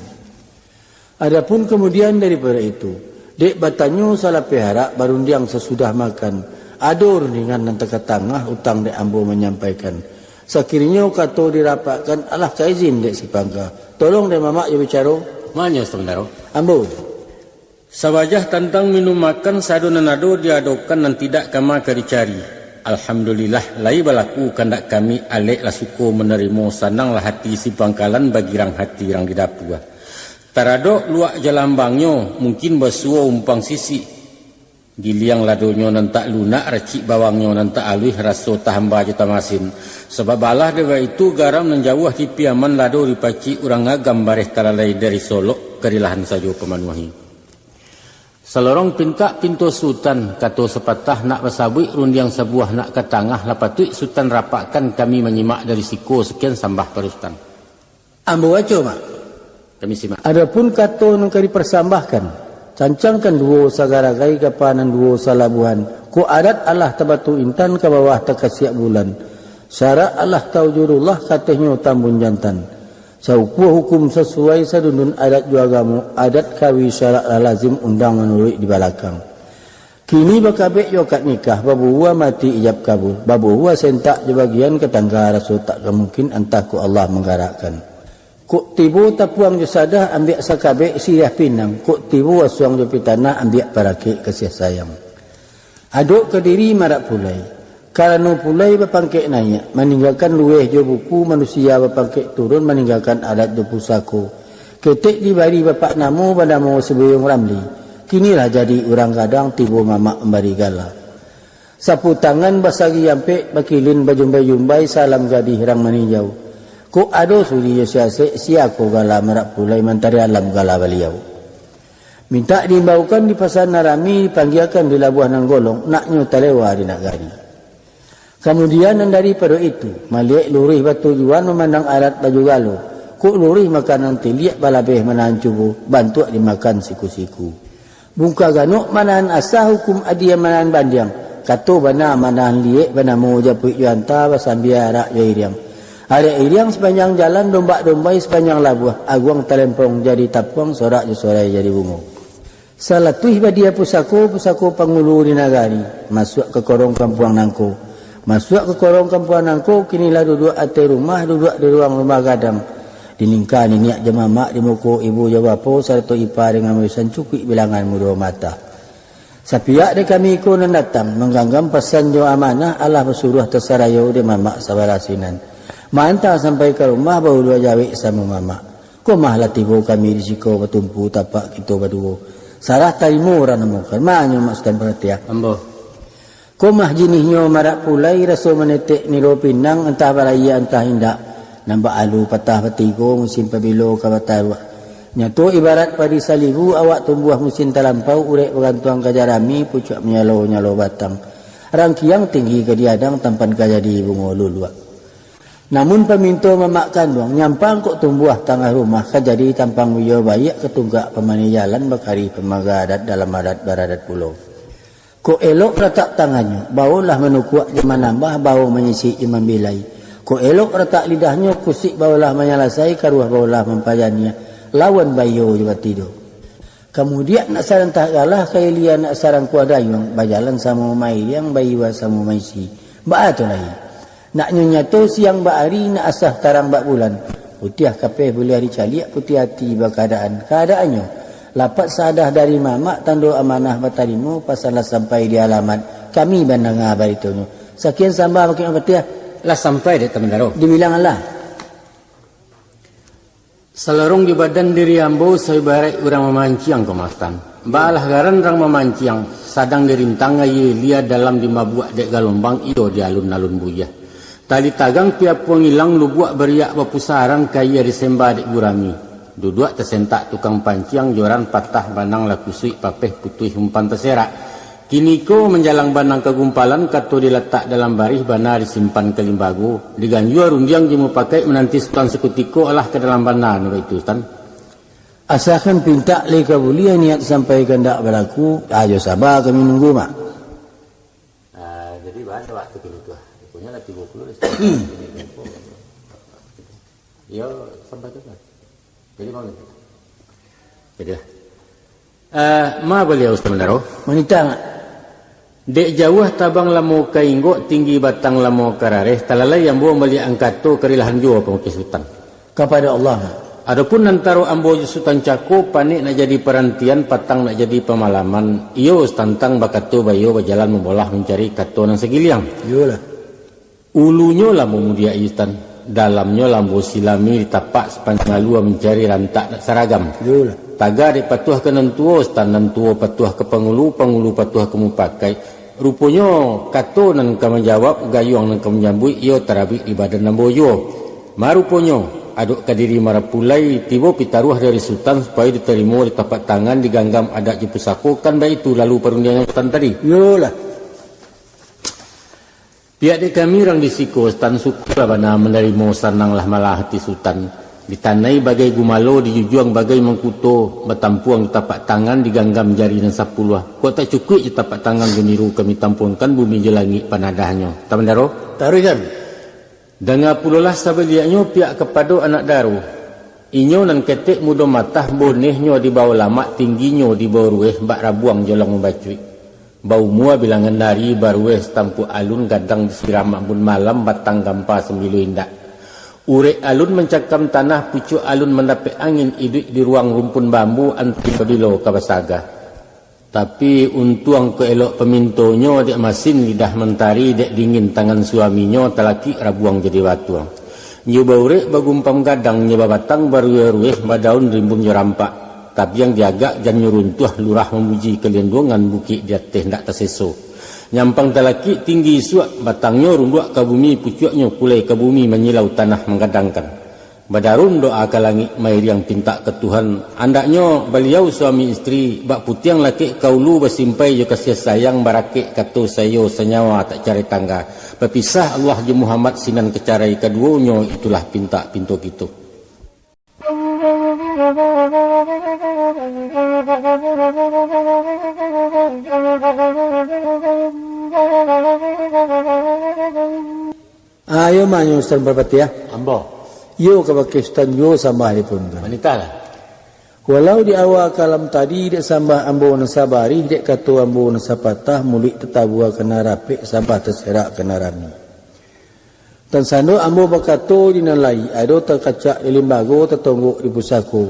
Adapun kamudian daripado itu, Dek batanyo salapeh arak, barundiang sasudah makan. Ado rundingan nan takatangah, utang dek ambo manyampaikan. Sakirinyo kato dirapakkan, alah ka izin dek si pangka. Tolong dek mamak jo bicaro. Manyo, Sutan Bendaro. Ambo. Sabajah tantang minum makan, sado nan ado diadokan, nan tidak kama ka dicari. Alhamdulillah, lai balaku kandak kami, alek lah suko manarimo, sananglah hati si pangkalan, bagirang hati rang di dapua. Taradok luak jalambangnyo, mungkin basuo umpuang sisik. Giliang ladonyo nan tak lunak, racik bawangnyo nan tak aluih, raso tahamba jo tamasin. Sabab alah dek baitu, garam nan jauah di piaman, lado dipacik urang agam, bareh talalai dari Solok, ka dilahan sajo pamanuahi. Salorong pintak pinto Sutan, kato sapatah nak basabuik, rundiang sabuah nak ka tangah, lah patuik Sutan rapakkan, kami manyimak dari siko, sakian sambah pado Sutan. Ambo baco, Mak. Kami simak. Adopun kato nan ka dipersambahkan, cancangkan duo sagaragai, kapa nan duo salabuhan. Kok adat alah tabatu intan, ka bawah takasiak bulan. Syarak alah taujurullah, katehnyo tambun jantan. Saukua hukum sasuai, sadundun adat jo agamo, adat kawi syarak lah lazim, undang manuruik di balakang. Kini bakabek jo akad nikah, babuwua mati ijab kabul, babuwua sentak jo bagian, ka tangga raso tak ka mungkin, antah kok Allah manggarakkan. Kok tibo tapuang jo sadah, ambiak sakabek siriah pinang, kok tibo asuang jo pitanah, ambiak parakek kasiah sayang. Adok ka diri marak pulai, karano pulai bapangkek naiak, maninggakan lueh jo buku, manusia bapangkek turun, maninggakan adat jo pusako. Ketek dibari bapak namo, banamo Sibuyuang Ramli. Kini lah jadi urang gadang, tibo mamak mambari gala. Sapu tangan basagi ampek, bakilin bajumbai-jumbai, salam gadih rang maninjau. Kok ado sudi jo siasek, sia ko gala marak pulai, mantari alam gala baliau. Mintak diimbaukan di pasa nan rami, dipanggiakan di labuah nan golong, naknyo talewa di nagari. Kamudian nan daripado itu, maliek luruih batujuan, mamandang adat baju galo. Kok luruih makanan tiliak, balabeh manahan cubo, bantuak dimakan siku-siku. Bungka ganok manahan asah, hukum adia manahan bandiang. Kato bana manahan liek, banamo japuik jo anta, basambia arak jo iriang. Arak iriang sapanjang jalan, dombak dombai sapanjang labuah, aguang talempong jadi tapuang, sorak jo sorai jadi bungo. Salatuih badia pusako, pusako pangulu di nagari, masuak ka korong kampuang nangko. Masuak ka korong kampuang nangko, kini lah duduak ateh rumah, duduak di ruang rumah gadang. Di ningka niniak jo mamak, di muko ibu jo bapo, sarato ipa dengan murisan, cukuik bilangan mudo mata. Sapiak dek kami iko nan datang, mangganggam pasan jo amanah, alah basuruah tasarayo dek mamak sabalah sinan. Maanta sampai ka rumah, baulua jawek samo mamak. Ko mah lah tibo kami di siko, batumpu tapak kito baduo. Sarah tarimo urang namokan, manyo Mak Sutan Paratiah. Ambo. Ko mah jinihnyo marak pulai, raso manetek niro pinang, antah barayia antah indak. Nan baalu patah batigo, musim pabilo ka bataruak. Nyato ibarat padi salibu, awak tumbuah musim talampau, urek bagantuang ka jarami, pucuak manyalo-nyalo batang. Rangkiang tinggi ka diadang, tampan ka jadi bungo luluak. Namun paminto mamak kanduang, nyampang kok tumbuah tangah rumah, ka jadi tampang buyua baiak, ka tunggak pamani jalan, bakari pamaga adat, dalam adat baradat pulo. Kok elok ratak tangannyo, baolah manukuak jo manambah, bao manyisik jo mambilai. Kok elok ratak lidahnyo, kusik baolah manyalasai, karuah baolah mampajaniah, lawan baiyo jo batido. Kamudiak nak sarantah galah, ka ilia nak sarangkuah dayuang, bajalan samo mairiang, baiwa samo maisi. Baa tu lai? Naknyo nyato siang bak ari, nak asah tarang bak bulan. Putiah kapeh buliah dicaliak, putiah ati bakaadaan. Kaadaannyo, lapat saadah dari mamak, tando amanah batarimo, pasan lah sampai di alamat, kami mandanga baritonyo. Sakian sambah bakeh Mak Patiah. Lah sampai dek Tamandaro. Dibilang alah. Salorong di badan diri ambo, saibaraik urang mamanciang, Komandan. Baalah garan rang mamanciang, sadang dirintang aia lia, dalam dimabuak dek galombang, iyo di alun-alun buyah. Tali tagang piapuang ilang, lubuak bariak bapusaran, kaia disemba dek gurami. Duduak tasentak tukang panciang, joran patah banang lah kusuik, papeh putuih umpan taserak. Kiniko manjalang banang ka gumpalan, kato dilatak dalam barih, bana disimpan ka limbago. Diganjua rundiang jo mupakaik, mananti Sutan sakutiko, alah ka dalam bana, nurut itu, Sutan. Asakan pintak lai ka buliah, niat sampai kandak balaku, ajo saba kami nunggu, Mak. Ah, jadi, baa waktu kini tu, ah? Punyo lah tigo puluah lah. Yo, sampai tu lah. Jadi, mau gitu. Jadi lah. Ah, ma baliau, Sutan Mandaro? Manitah, Mak. Dek jauah tabang lamo ka inggok, tinggi batang lamo ka rareh, talalai ambo maliek angkato ka rilahan juo, pangukeh Sutan. Kapado Allah, Mak. Adopun antaro ambo jo Sutan Cako, panek nak jadi parantian, patang nak jadi pamalaman, iyo satantang bakato baiyo bajalan mambolah mancari kato nan sagiliang. Iyolah. Ulunyo lah mamudiak-i, Sutan, dalamnyo lah ambo silami, di tapak sapanjang alua mancari rantak nak saragam. Iyolah. Taga dek patuah ka nan tuo, Sutan, nan tuo patuah ka pangulu, pangulu patuah ka mupakaik. Ruponyo, kato nan ka manjawab, gayuang nan ka manyambuik, iyo tarabik di badan ambo juo. Maruponyo, adok ka diri marapu lai, tibo pitaruah dari Sutan, supayo ditarimo di tapak tangan, diganggam adat jo pusako, kan baitu lalu parundiangan Sutan tadi? Iyolah. Pihak dek kami urang di siko, Sutan, syukurlah bana manarimo, sananglah malah ati Sutan. Ditanai bagai gumalo, dijujuang bagai mangkuto, batampuang di tapak tangan, diganggam jari nan sapuluah. Kok tak cukuik jo tapak tangan jo niru, kami tampuangkan bumi jo langik panadahnyo. Sutan Mandaro? Taruihkan. Danga pulolah sabaliaknyo pihak kapado anak daro. Inyo nan ketek mudo matah, bonehnyo di bawah lamak, tingginyo di bawah rueh, bak rabuang jolang mambacuik. Baumua bilangan ari, barueh satampuak alun, gadang disiram ambun malam, batang gampa sambilu indak. Urek alun mancakam tanah, pucuak alun mandapek angin, iduik di ruang rumpun bambu, antah pabilo ka basaga. Tapi, untuang kok elok pamintonyo, dek masin lidah mantari, dek dingin tangan suaminyo, talakik rabuang jadi batuang. Nyo baurek bagumpam gadang, nyo babatang barueh-rueh, badaun rimbun jo rampak. Tabiang diagak jan nyo runtuah, lurah mamuji kalinduangan, bukik di ateh ndak taseso. Nyampang talakik tinggi isuak, batangnyo runduak ka bumi, pucuaknyo kulai ka bumi, manyilau tanah manggadangkan. Badarun doa ka langik, mairiang pintak ka Tuhan, andaknyo baliau suami istri, bak putiang lakek ka ulu, basimpai jo kasiah sayang, barakek kato saiyo, sanyawa tak carai tangga. Bapisah Allah jo Muhammad, sinan ka carai kaduonyo, itulah pintak pinto kito. Ayo manyo Sutan Parpatiah. Ambo. Iyo ka bakeh Sutan juo sambah dipun tu. Manitahlah. Walau di awal kalam tadi, dek sambah ambo nan sabarih, dek kato ambo nan sapatah, muluik tatabua ka nan rapek, sambah taserak ka nan rami. Tan sando ambo bakato di nan lai, ado takacak di limbago, tatonggok di pusako.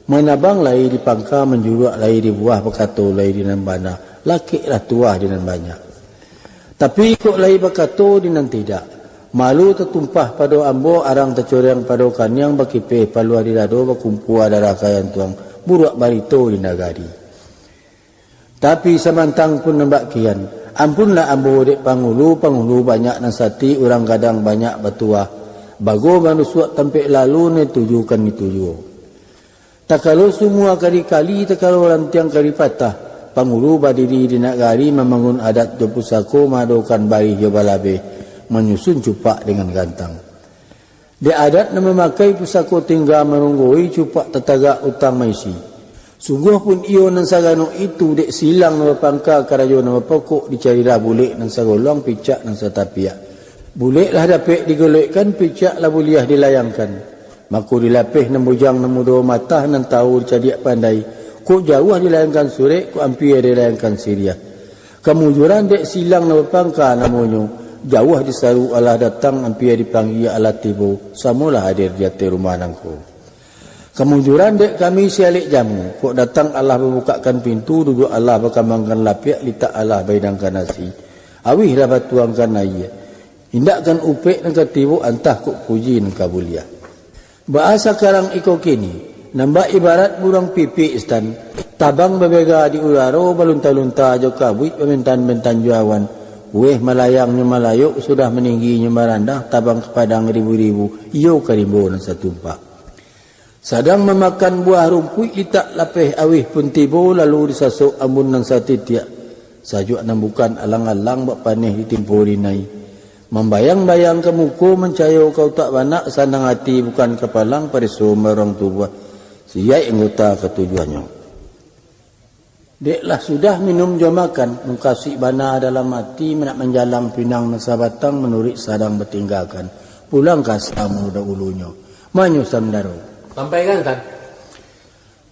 Manabang lai di pangka, manjuruak lai di buah, bakato lai di nan bana, lakeklah tuah di nan banyak. Tapi kok lai bakato di nan tidak, malu tatumpah pado ambo, arang tacoreng pado kaniang, bakipeh paluah di dado, bakumpua darah ka jantuang, buruak barito di nagari. Tapi samantang pun nan bak kian, ampunlah ambo dek pangulu, pangulu banyak nan sati, urang gadang banyak batuah, bago manusuak tampek lalu, nan dituju kan itu juo. Takalo sumua ka dikali, takalo rantiang ka dipatah, pangulu badiri di nagari, mambangun adat jo pusako, maadokan barih jo balabeh, manyusun cupak dengan gantang. Dek adat nan mamakai, pusako tingga marunggoi, cupak tatagak utang maisi. Sungguah pun iyo nan sagano itu, dek silang nan bapangka, karajo nan bapokok, dicarilah bulek nan sagoluang, picak nan satapiak. Bulek lah dapek digolekkan, picak lah buliah dilayangkan. Mako dilapeh nan bujang nan mudo, matah nan tau dicadiak pandai, kok jauah dilayangkan surek, kok ampia dilayangkan siriah. Kamujuran dek silang nan bapangka namonyo, jauah disaru alah datang, ampia dipanggia alah tibo, samolah hadir di ateh rumah nangko. Kamujuran dek kami si alek jamu, kok datang alah babukakkan pintu, duduak alah bakambangkan lapiak, litak alah bahidangkan nasi, awih lah batuangkan aia. Indakkan upek nan ka tibo, antah kok puji nan ka buliah. Baa sakarang iko kini, nan bak ibarat burang pipik Sutan, tabang babega di udaro, balunta-lunta jo kabuik, bamentan-mentan jo awan, uweh malayang nyo malayok, sudah maninggi nyo marandah, tabang ka padang ribu-ribu, iyo ka rimbo nan satumpak. Sadang mamakan buah rumpuik, litak lapeh awih pun tibo, lalu disasok ambun nan satitiak. Sajuak nan bukan alang-alang, bak paneh ditimpo rinai. Mambayang-bayang ka muko, mancayo ka utak banak, sanang ati bukan kapalang, pareso maruang tubuah, siyaik anggota katujuahnyo. Dek lah sudah minum jo makan, mukasuik bana dalam ati, nak manjalang pinang nan sabatang, manuruik sadang batinggakan, pulang ka asa mulo dahulunyo. Manyo Sutan Mandaro. Sampaikan, Tan.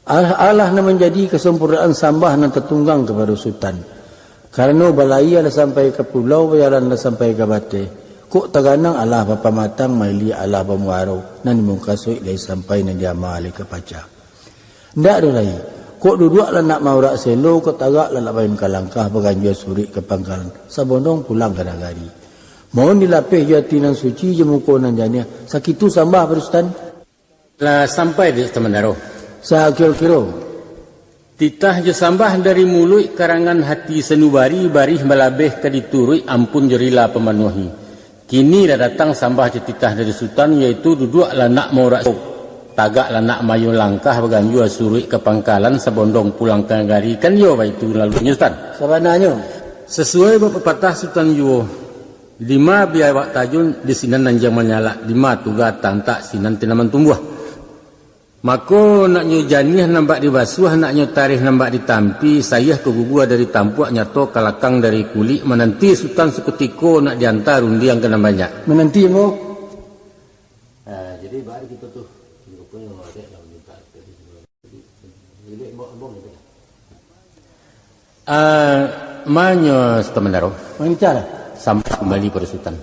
Alah, alah nan manjadi kasampurnaan sambah nan tatunggang kapado Sutan. Karano balayia lah sampai ka pulau, bajalan lah sampai ka bateh. Kok taganang alah bapamatang, mailiak alah bamuaro, nan dimukasuik lai sampai, nan diama lai ka pacah. Ndak doh lai, kok duduak lah nak maurak selo, kok tagak lah nak bayun ka langkah, baganjua suruik ka pangkalan, sabondong pulang ka nagari. Mohon dilapeh jo ati nan suci, jo muko nan janiah, sakitu sambah pado Sutan. Lah sampai di Sutan Mandaro. Sakiro-kiro. Titah jo sambah dari muluik, karangan hati sanubari, barih balabeh ka dituruik, ampun jo rila pamanuahi. Kini lah datang sambah jo titah dari Sutan, yaitu duduak lah nak maurak, tagak lah nak mayun langkah, baganjua suruik ka pangkalan, sabondong pulang ka nagari, kan iyo baitu lalunyo, Sutan? Sabananyo. Sasuai bak papatah Sutan juo, dima biawak tajun, di sinan anjiang manyalak, dima tuga tantak, sinan tanaman tumbuah. Mako, naknyo janiah nan bak dibasuah, naknyo tareh nan bak ditampi, sayah ka gugua dari tampuak, nyato kalakang dari kulik, mananti Sutan sakutiko, nak dianta rundiang ka nan banyak. Mananti, Ambo. Ah, jadi, baa kito tu? Ruponyo, dek lah minta. Jadi, Ambo, Ambo minta. Ah, manyo Sutan Mandaro. Mangicara. Sambah kumbali pado Sutan.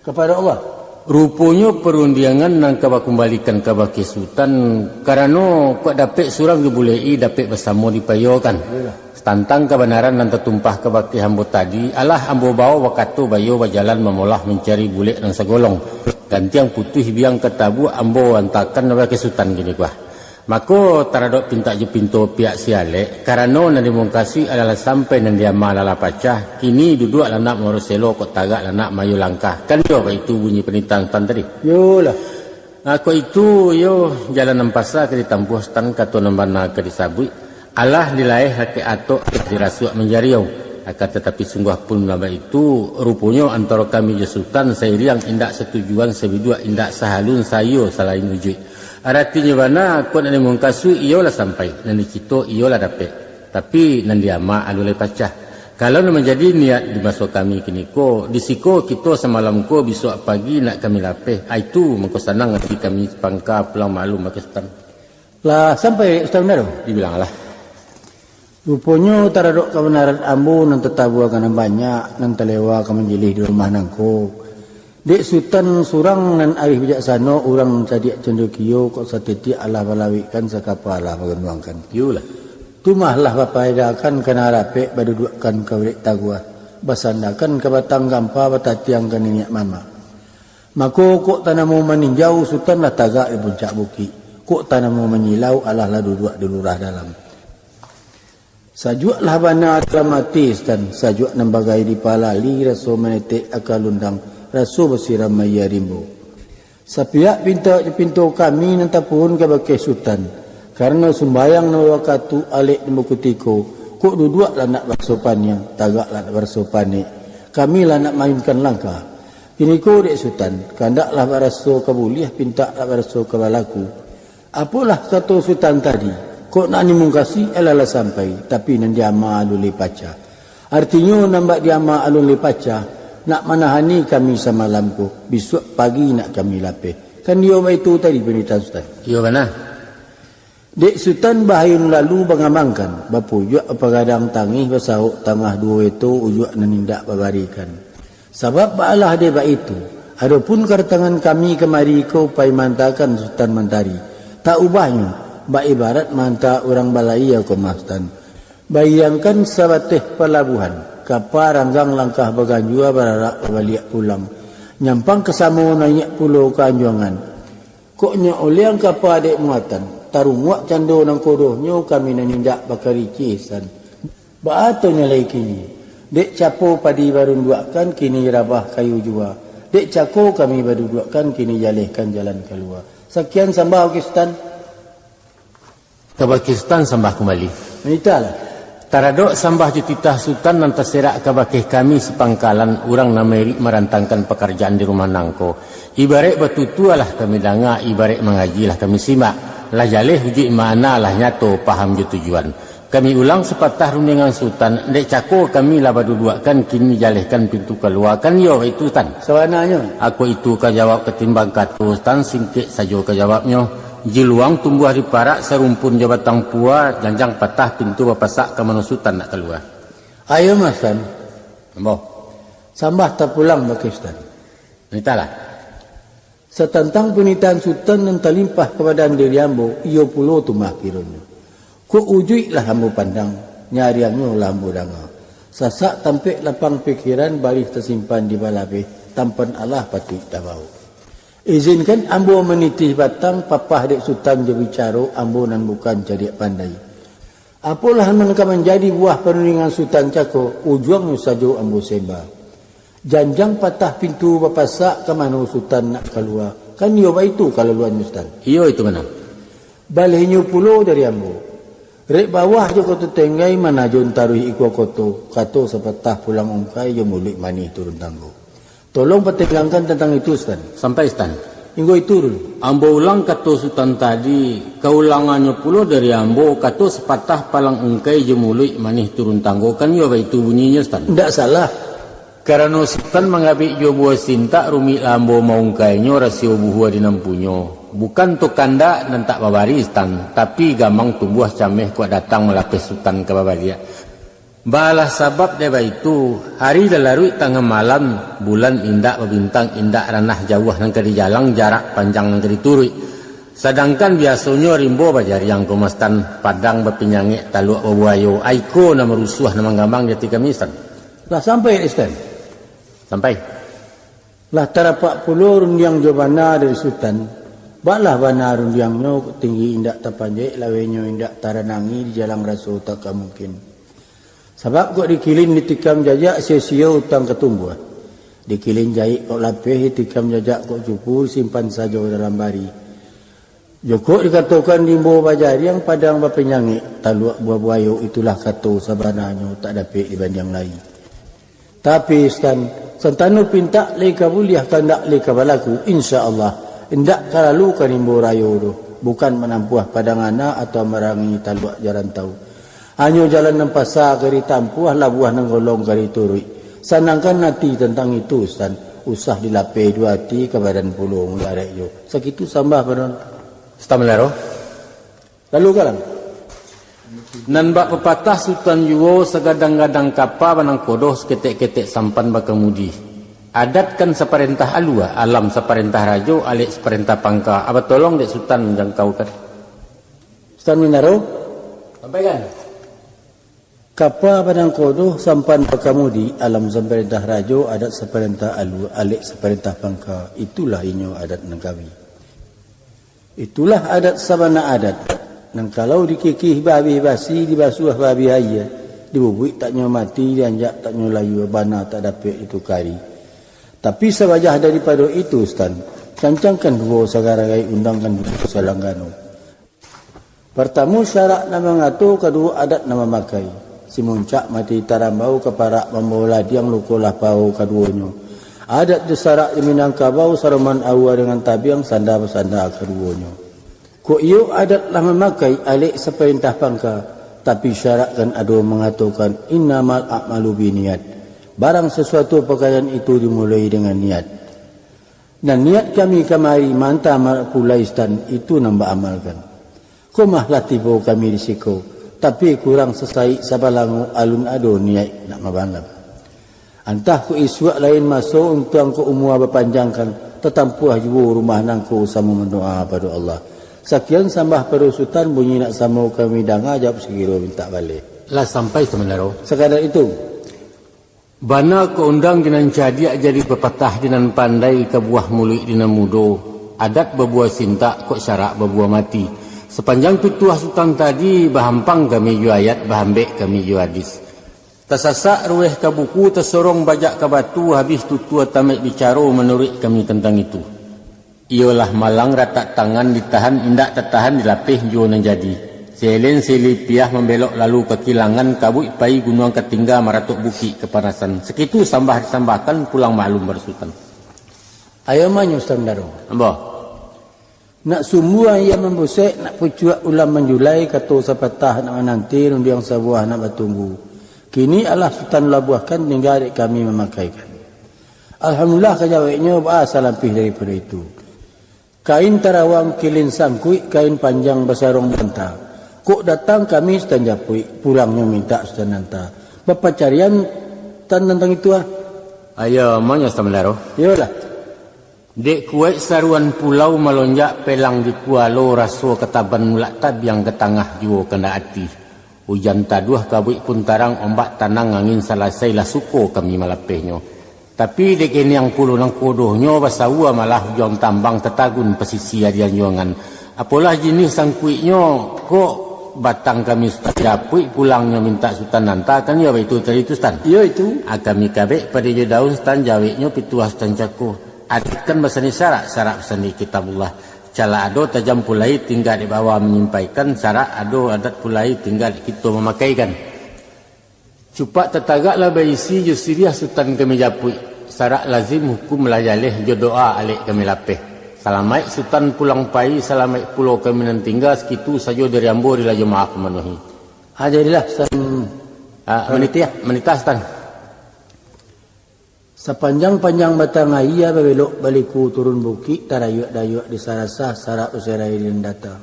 Kapado Allah. Ruponyo parundiangan nan ka bakumbalikan kabake Sutan, karano kok dapek surang dibulek-i, dapek basamo dipayokan. Iyolah. Tantang kabanaran nan tatumpah kabake ambo tadi, alah ambo bawo bakato bayo bajalan mamolah mancari bulek nan sagolong. Gantiang putuih biang ka tabuak, ambo antakan kabake Sutan kini ko. Mako, taradok pintak jo pinto pihak si alek, karano nan dimukasuik alah lah sampai, nan diama alah lah pacah, kini duduak lah nak maurak selo, kok tagak lah nak mayun langkah. Kan iyo baitu bunyi panitahan Sutan tadi? Iyolah. Ah, kok itu, iyo, jalan nan pasa ka ditampuah Sutan, kato nan bana ka disabuik, alah dilaeh rakek atok, dirasuak manjariau. Akan tatapi sungguah pun lah baitu, ruponyo antaro kami jo Sutan sairiang, indak satujuan, sabiduak indak sahalun, saiyo salain ujuik. Aratinyo bana, kok nan dimukasuik iyo lah sampai, nan dicito iyo lah dapek, tapi nan diama alun lai pacah. Kalau nan manjadi niat di maso kami kini ko, di siko kito samalam ko, bisuak pagi nak kami lapeh, aitu mangko sanang ati kami, sapangka pulang maklum bakeh Sutan. Lah sampai Sutan Mandaro? Dibilang lah. Ruponyo taradok kabanaran ambo nan tatabua ka nan banyak, nan talewa ka manjilih di rumah nangko. Dek Sutan surang nan arih bijaksano, urang cadiak candokio, kok satitiak alah balawikkan, sakapa alah baganduangkan. Iyolah. Tumah lah bapaedakan ka nan rapek, baduduakkan ka urek taguah, basandakan ka batang gampa, batatiang ka niniak mamak. Mako, kok tanamo maninjau, Sutan lah tagak di puncak bukik. Kok tanamo manyilau, alah lah duduak di lurah dalam. Sajuaklah bana dalam ati Sutan, sajuak nan bagai dipalali, raso manetek aka lundang, raso basiram aia rimbo. Sapiak pintak jo pinto kami nan tapuhun kabake Sutan, karano sumbayang nan bawakatu, alek nan bakutiko, kok duduak lah nak baraso paniang, tagak lah nak baraso panek, kami lah nak maayunkan langkah. Kiniko dek Sutan, kandaklah baraso ka buliah, pintak lah baraso ka balaku. Apolah kato Sutan tadi, kok nan dimukasuik alah lah sampai, tapi nan diama alun lai pacah. Artinyo, nan bak diama alun lai pacah, nak manahani kami samalam ko, bisuak pagi nak kami lapeh. Kan iyo baitu tadi panitahan Sutan? Iyo bana. Dek Sutan bahayun lalu bangamangkan, bapujuak bapagadang tangih, basahok tangah duo eto, ujuak nan indak babarikan. Sabab baalah dek baitu, adopun kadatangan kami kamari ko, pai maantakan Sutan Mantari, tak ubahnyo, bak ibarat maanta urang balayia ko mah Sutan. Bayangkan sabateh palabuahan, kapa ranggang langkah baganjua, bararak babaliak pulang, nyampang ka samo naiak pulo ka anjuangan. Kok nyo oleang kapa dek muatan, tarunguak cando nan kodohnyo, kami nan indak bakaricih Sutan. Baa tu nyo lai kini? Dek capo padi barunduakkan, kini rabah kayu jua. Dek cako kami baduduakkan, kini jalehkan jalan kalua. Sakian sambah, oke, Sutan. Kabake Sutan sambah kumbali. Maitalah. Taradok sambah jo titah Sutan nan taserak kabake kami sapangkalan urang nan mairik marantangkan pakarajaan di rumah nangko. Ibaraik batutua lah kami danga, ibaraik mangaji lah kami simak. Lah jaleh ujuik makna, lah nyato paham jo tujuan. Kami ulang sapatah rundiangan Sutan, dek cako kami lah baduduakkan, kini jalehkan pintu kalua, kan iyo baitu, Tan? Sabananyo. Ako itu ka jawab katimbang kato, Tan, singkek sajo ka jawabnyo. Jiluang tumbuah di parak, sarumpun jo batang pua, janjang patah pintu bapasak, ka mano Sutan nak kalua? Ayo, Mas Tan. Ambo. Sambah tapulang bakeh Sutan. Nitahlah. Satantang panitahan Sutan nan talimpah kapadaan diri ambo, iyo pulo tu mah kironyo. Kok ujuiklah ambo pandang, nyariangnyo lah ambo danga. Sasak tampek lapang pikiran, barih tasimpan di balabeh, tampan alah patuik tabao. Izinkan ambo manitih batang, papah dek Sutan jo bicaro, ambo nan bukan cadiak pandai. Apolah nan ka manjadi buah parundingan Sutan cako, ujuangnyo sajo ambo semba. Janjang patah pintu bapasak, ka mano Sutan nak kalua? Kan iyo baitu kalaluannyo, Sutan? Iyo, itu bana. Balehnyo pulo dari ambo. Rek bawah jo koto tenggai, manajon taruih ikua koto, kato sapatah pulang ungkai, jo muluik manih turun tanggo. Tolong patenggangkan tantang itu, Sutan. Sampai, Sutan. Inggo itu dulu. Ambo ulang kato Sutan tadi, kaulangannyo pulo dari ambo, kato sapatah palang ungkai jo muluik manih turun tanggo, kan iyo baitu bunyinyo, Sutan? Indak salah. Karano Sutan mangabek jo buah sintak, rumik lah ambo maungkainyo, rasio buhua di nan punyo. Bukan tu kandak nan tak babari, Sutan, tapi gamang tumbuah cameh, kok datang malapeh Sutan ka babaliak. Balah sabab dek baitu, hari lah laruik tangah malam, bulan indak babintang, indak ranah jauah nan ka dijalang, jarak panjang nan ka dituruik. Sadangkan biasonyo rimbo bajariang ko, Mas Tan, padang bapinyangek, taluak babuayo, aiko nan marusuah, nan manggamang di ati kami, Sutan. Lah sampai, Sutan? Sampai. Lah tarapak pulo rundiang jo bana dari Sutan, baklah bana rundiangnyo, kok tinggi indak tapanjek, lawenyo indak taranangi, dijalang raso tak ka mungkin. Sabab kok dikilin ditikam jajak, sio-sio utang ka tumbuah. Dikilin jaik kok lapeh, ditikam jajak kok cupu, disimpan sajo dalam bari. Jokok dikatokan rimbo bajariang, padang bapinyangek, taluak buah buayo, itulah kato sabananyo, tak dapek dibandiang lai. Tapi, Sutan, santano pintak lai ka buliah, kandak lai ka balaku, insya Allah, indak ka lalu ka rimbo rayo doh, bukan manampuah padang anak atau marangi taluak jalan tau. Hanyo jalan nan pasa ka ditampuah, labuah nan golong ka dituruik. Sanangkan ati tantang itu, Sutan, usah dilapeh duo ati, ka badan pulo mudareknyo. Sakitu sambah, Panon. Sutan Manaro. Lalu kalang. Nan bak papatah Sutan juo, sagadang-gadang kapa banangkodoh, saketek-ketek sampan bakamudi. Adat kan saparentah alua, alam saparentah rajo, alek saparentah pangka. Aba tolong dek Sutan manjangkaukan. Sutan Manaro. Sampaikan. Kapa banangkodoh sampan bakamudi, alam saparentah rajo, adat saparentah alua, alek saparentah pangka. Itulah inyo adat nan kami. Itulah adat sabana adat, nan kalau dikikih baabih basi, dibasuah baabih aia, dibubuik taknyo mati, dianjak taknyo layua, bana tak dapek ditukari. Tapi sabajah daripado itu, Sutan, cancangkan duo sagaragai, undangkan duo salanggano. Partamo syarak nan mangato, kaduo adat nan mamakai. Simuncak mati tarambau, kaparak mambawo ladiang, luko lah pawo kaduonyo. Adat jo sarak di Minangkabau, saroman aua dengan tabiang, sanda basanda kaduonyo. Kok iyo adat lah mamakai, alek saparentah pangka, tapi syarak kan ado mangatokan, innamal a'malu biniyat. Barang sasuatu pakaian itu dimuloi dengan niat. Nan niat kami kamari manta malak pulai, Sutan, itu nan baamalkan. Ko mah lah tibo kami di siko, tapi kurang sasaik sabalango, alun ado niaik nak mabalam. Antah ko isuak lain maso, untuang ko umua bapanjangkan, tatampuah juo rumah nangko samo mandoa pado Allah. Sakian sambah pado Sutan, bunyi nak samo kami danga, jawab sagiro mintak baleh. Lah sampai samanaro. Sakadar itu. Bana ko undang di nan cadiak, jadi papatah di nan pandai, ka buah muluik di nan mudo, adat babuah sintak, kok syarak babuah mati. Sapanjang pituah Sutan tadi, bahampang kami jo ayat, bahambek kami jo hadis. Tasasak ruweh ka buku, tasorong bajak ka batu, habih tutua tamek bicaro, manuruik kami tantang itu. Iyolah malang ratak tangan, ditahan indak tatahan, dilapeh juo nan jadi. Selen silipiah mambelok lalu ka kilangan, kabuik pai gunuang ka tingga, maratok bukik kapanasan. Sakitu sambah disambahkan, pulang maklum bari Sutan. Ayo manyo, Sutan Daro. Ambo. Nak sumbu ayam mambusek, nak pucuak ulam manjulai, kato sapatah nak mananti, rundiang sabuah nak batunggu. Kini alah Sutan labuahkan, tingga dek kami mamakaikan. Alhamdulillah, ka jaweknyo, baa salampih daripado itu. Kain tarawang kilin sangkuik, kain panjang basaruang banta. Kok datang kami Sutan Japuik, pulangnyo mintak Sutan anta. Bapacarian Tan tantang itu ah. Ayo, amonyo Sutan Bandaro. Iyolah. Dek kuaik saruan pulau malonjak, pelang di kualo, raso kataban mulak tabiang ka tangah juo kandak ati. Ujan taduah, kabuik pun tarang, ombak tanang, angin salasai, lah suko kami malapehnyo. Tapi dek keniang pulo nangko dohnyo, basaua malah ujuang tambang, tatagun pasisia di anjuangan. Apolah jinih sangkuiknyo, kok batang kami Sutan Japuik, pulangnyo mintak Sutan anta, kan iyo baitu tadi tu, Sutan? Iyo itu. Ah, kami kabek padi jo daun, Sutan, jaweknyo pituah Sutan cako. Adat kan basandi syarak, syarak basandi kitabullah. Calak ado tajam pulai, tingga dek bawa manyampaikan, syarak ado adat pulai, tingga dek kito mamakaikan. Cupak tatagaklah baisi jo siriah Sutan kami Japuik, syarak lazim hukum lah jaleh, jo doa alek kami lapeh. Salamaik Sutan pulang pai, salamaik pulo kami nan tingga, sakitu sajo dari ambo, dilah jo maaf mamanuahi. Ah, jadilah, Sutan. Ah, manitah, manitah, Sutan. Sapanjang-panjang batang aia, babelok baliku turun bukik, tarayuak-dayuak di sarasah, sarak userai di nan data.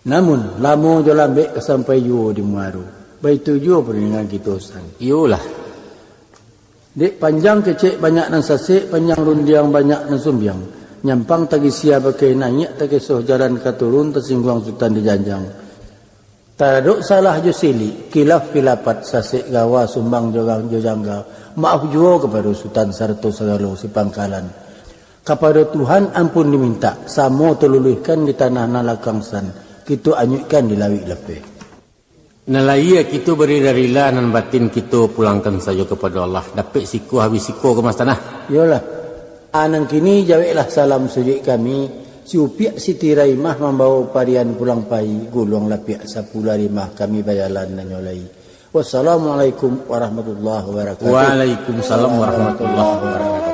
Namun, lamo jo lambek ka sampai juo di muaro. Baitu juo parundingan kito, Sutan. Iyolah. Dek panjang kecek banyak nan sasek, panjang rundiang banyak nan sumbiang. Nyampang tagisia pakai naiak, takesoh jalan ka turun, tasingguang Sutan di janjang. Taradok salah jo silik, kilaf kilapat, sasek gawa, sumbang jo gang-, jo jangga. Maaf juo kapado Sutan sarato sagalo sipangkalan. Kapado Tuhan ampun dimintak, samo taluluihkan di tanah nan lakang, Sutan, kito anyuikkan di lauik lapeh. Nan lahia kito barila-rila, nan batin kito pulangkan sajo kapado Allah. Dapek siko, habih siko ko, Mas Tanah. Iyolah. Ah, nan kini jaweklah salam sujuik kami, si upiak si tirai mah mambawo parian pulang pai, guluang lapiak sapuluah rimah kami bajalan nan nyo lai. Wassalamualaikum warahmatullahi wabarakatuh. Waalaikumsalam warahmatullahi wabarakatuh.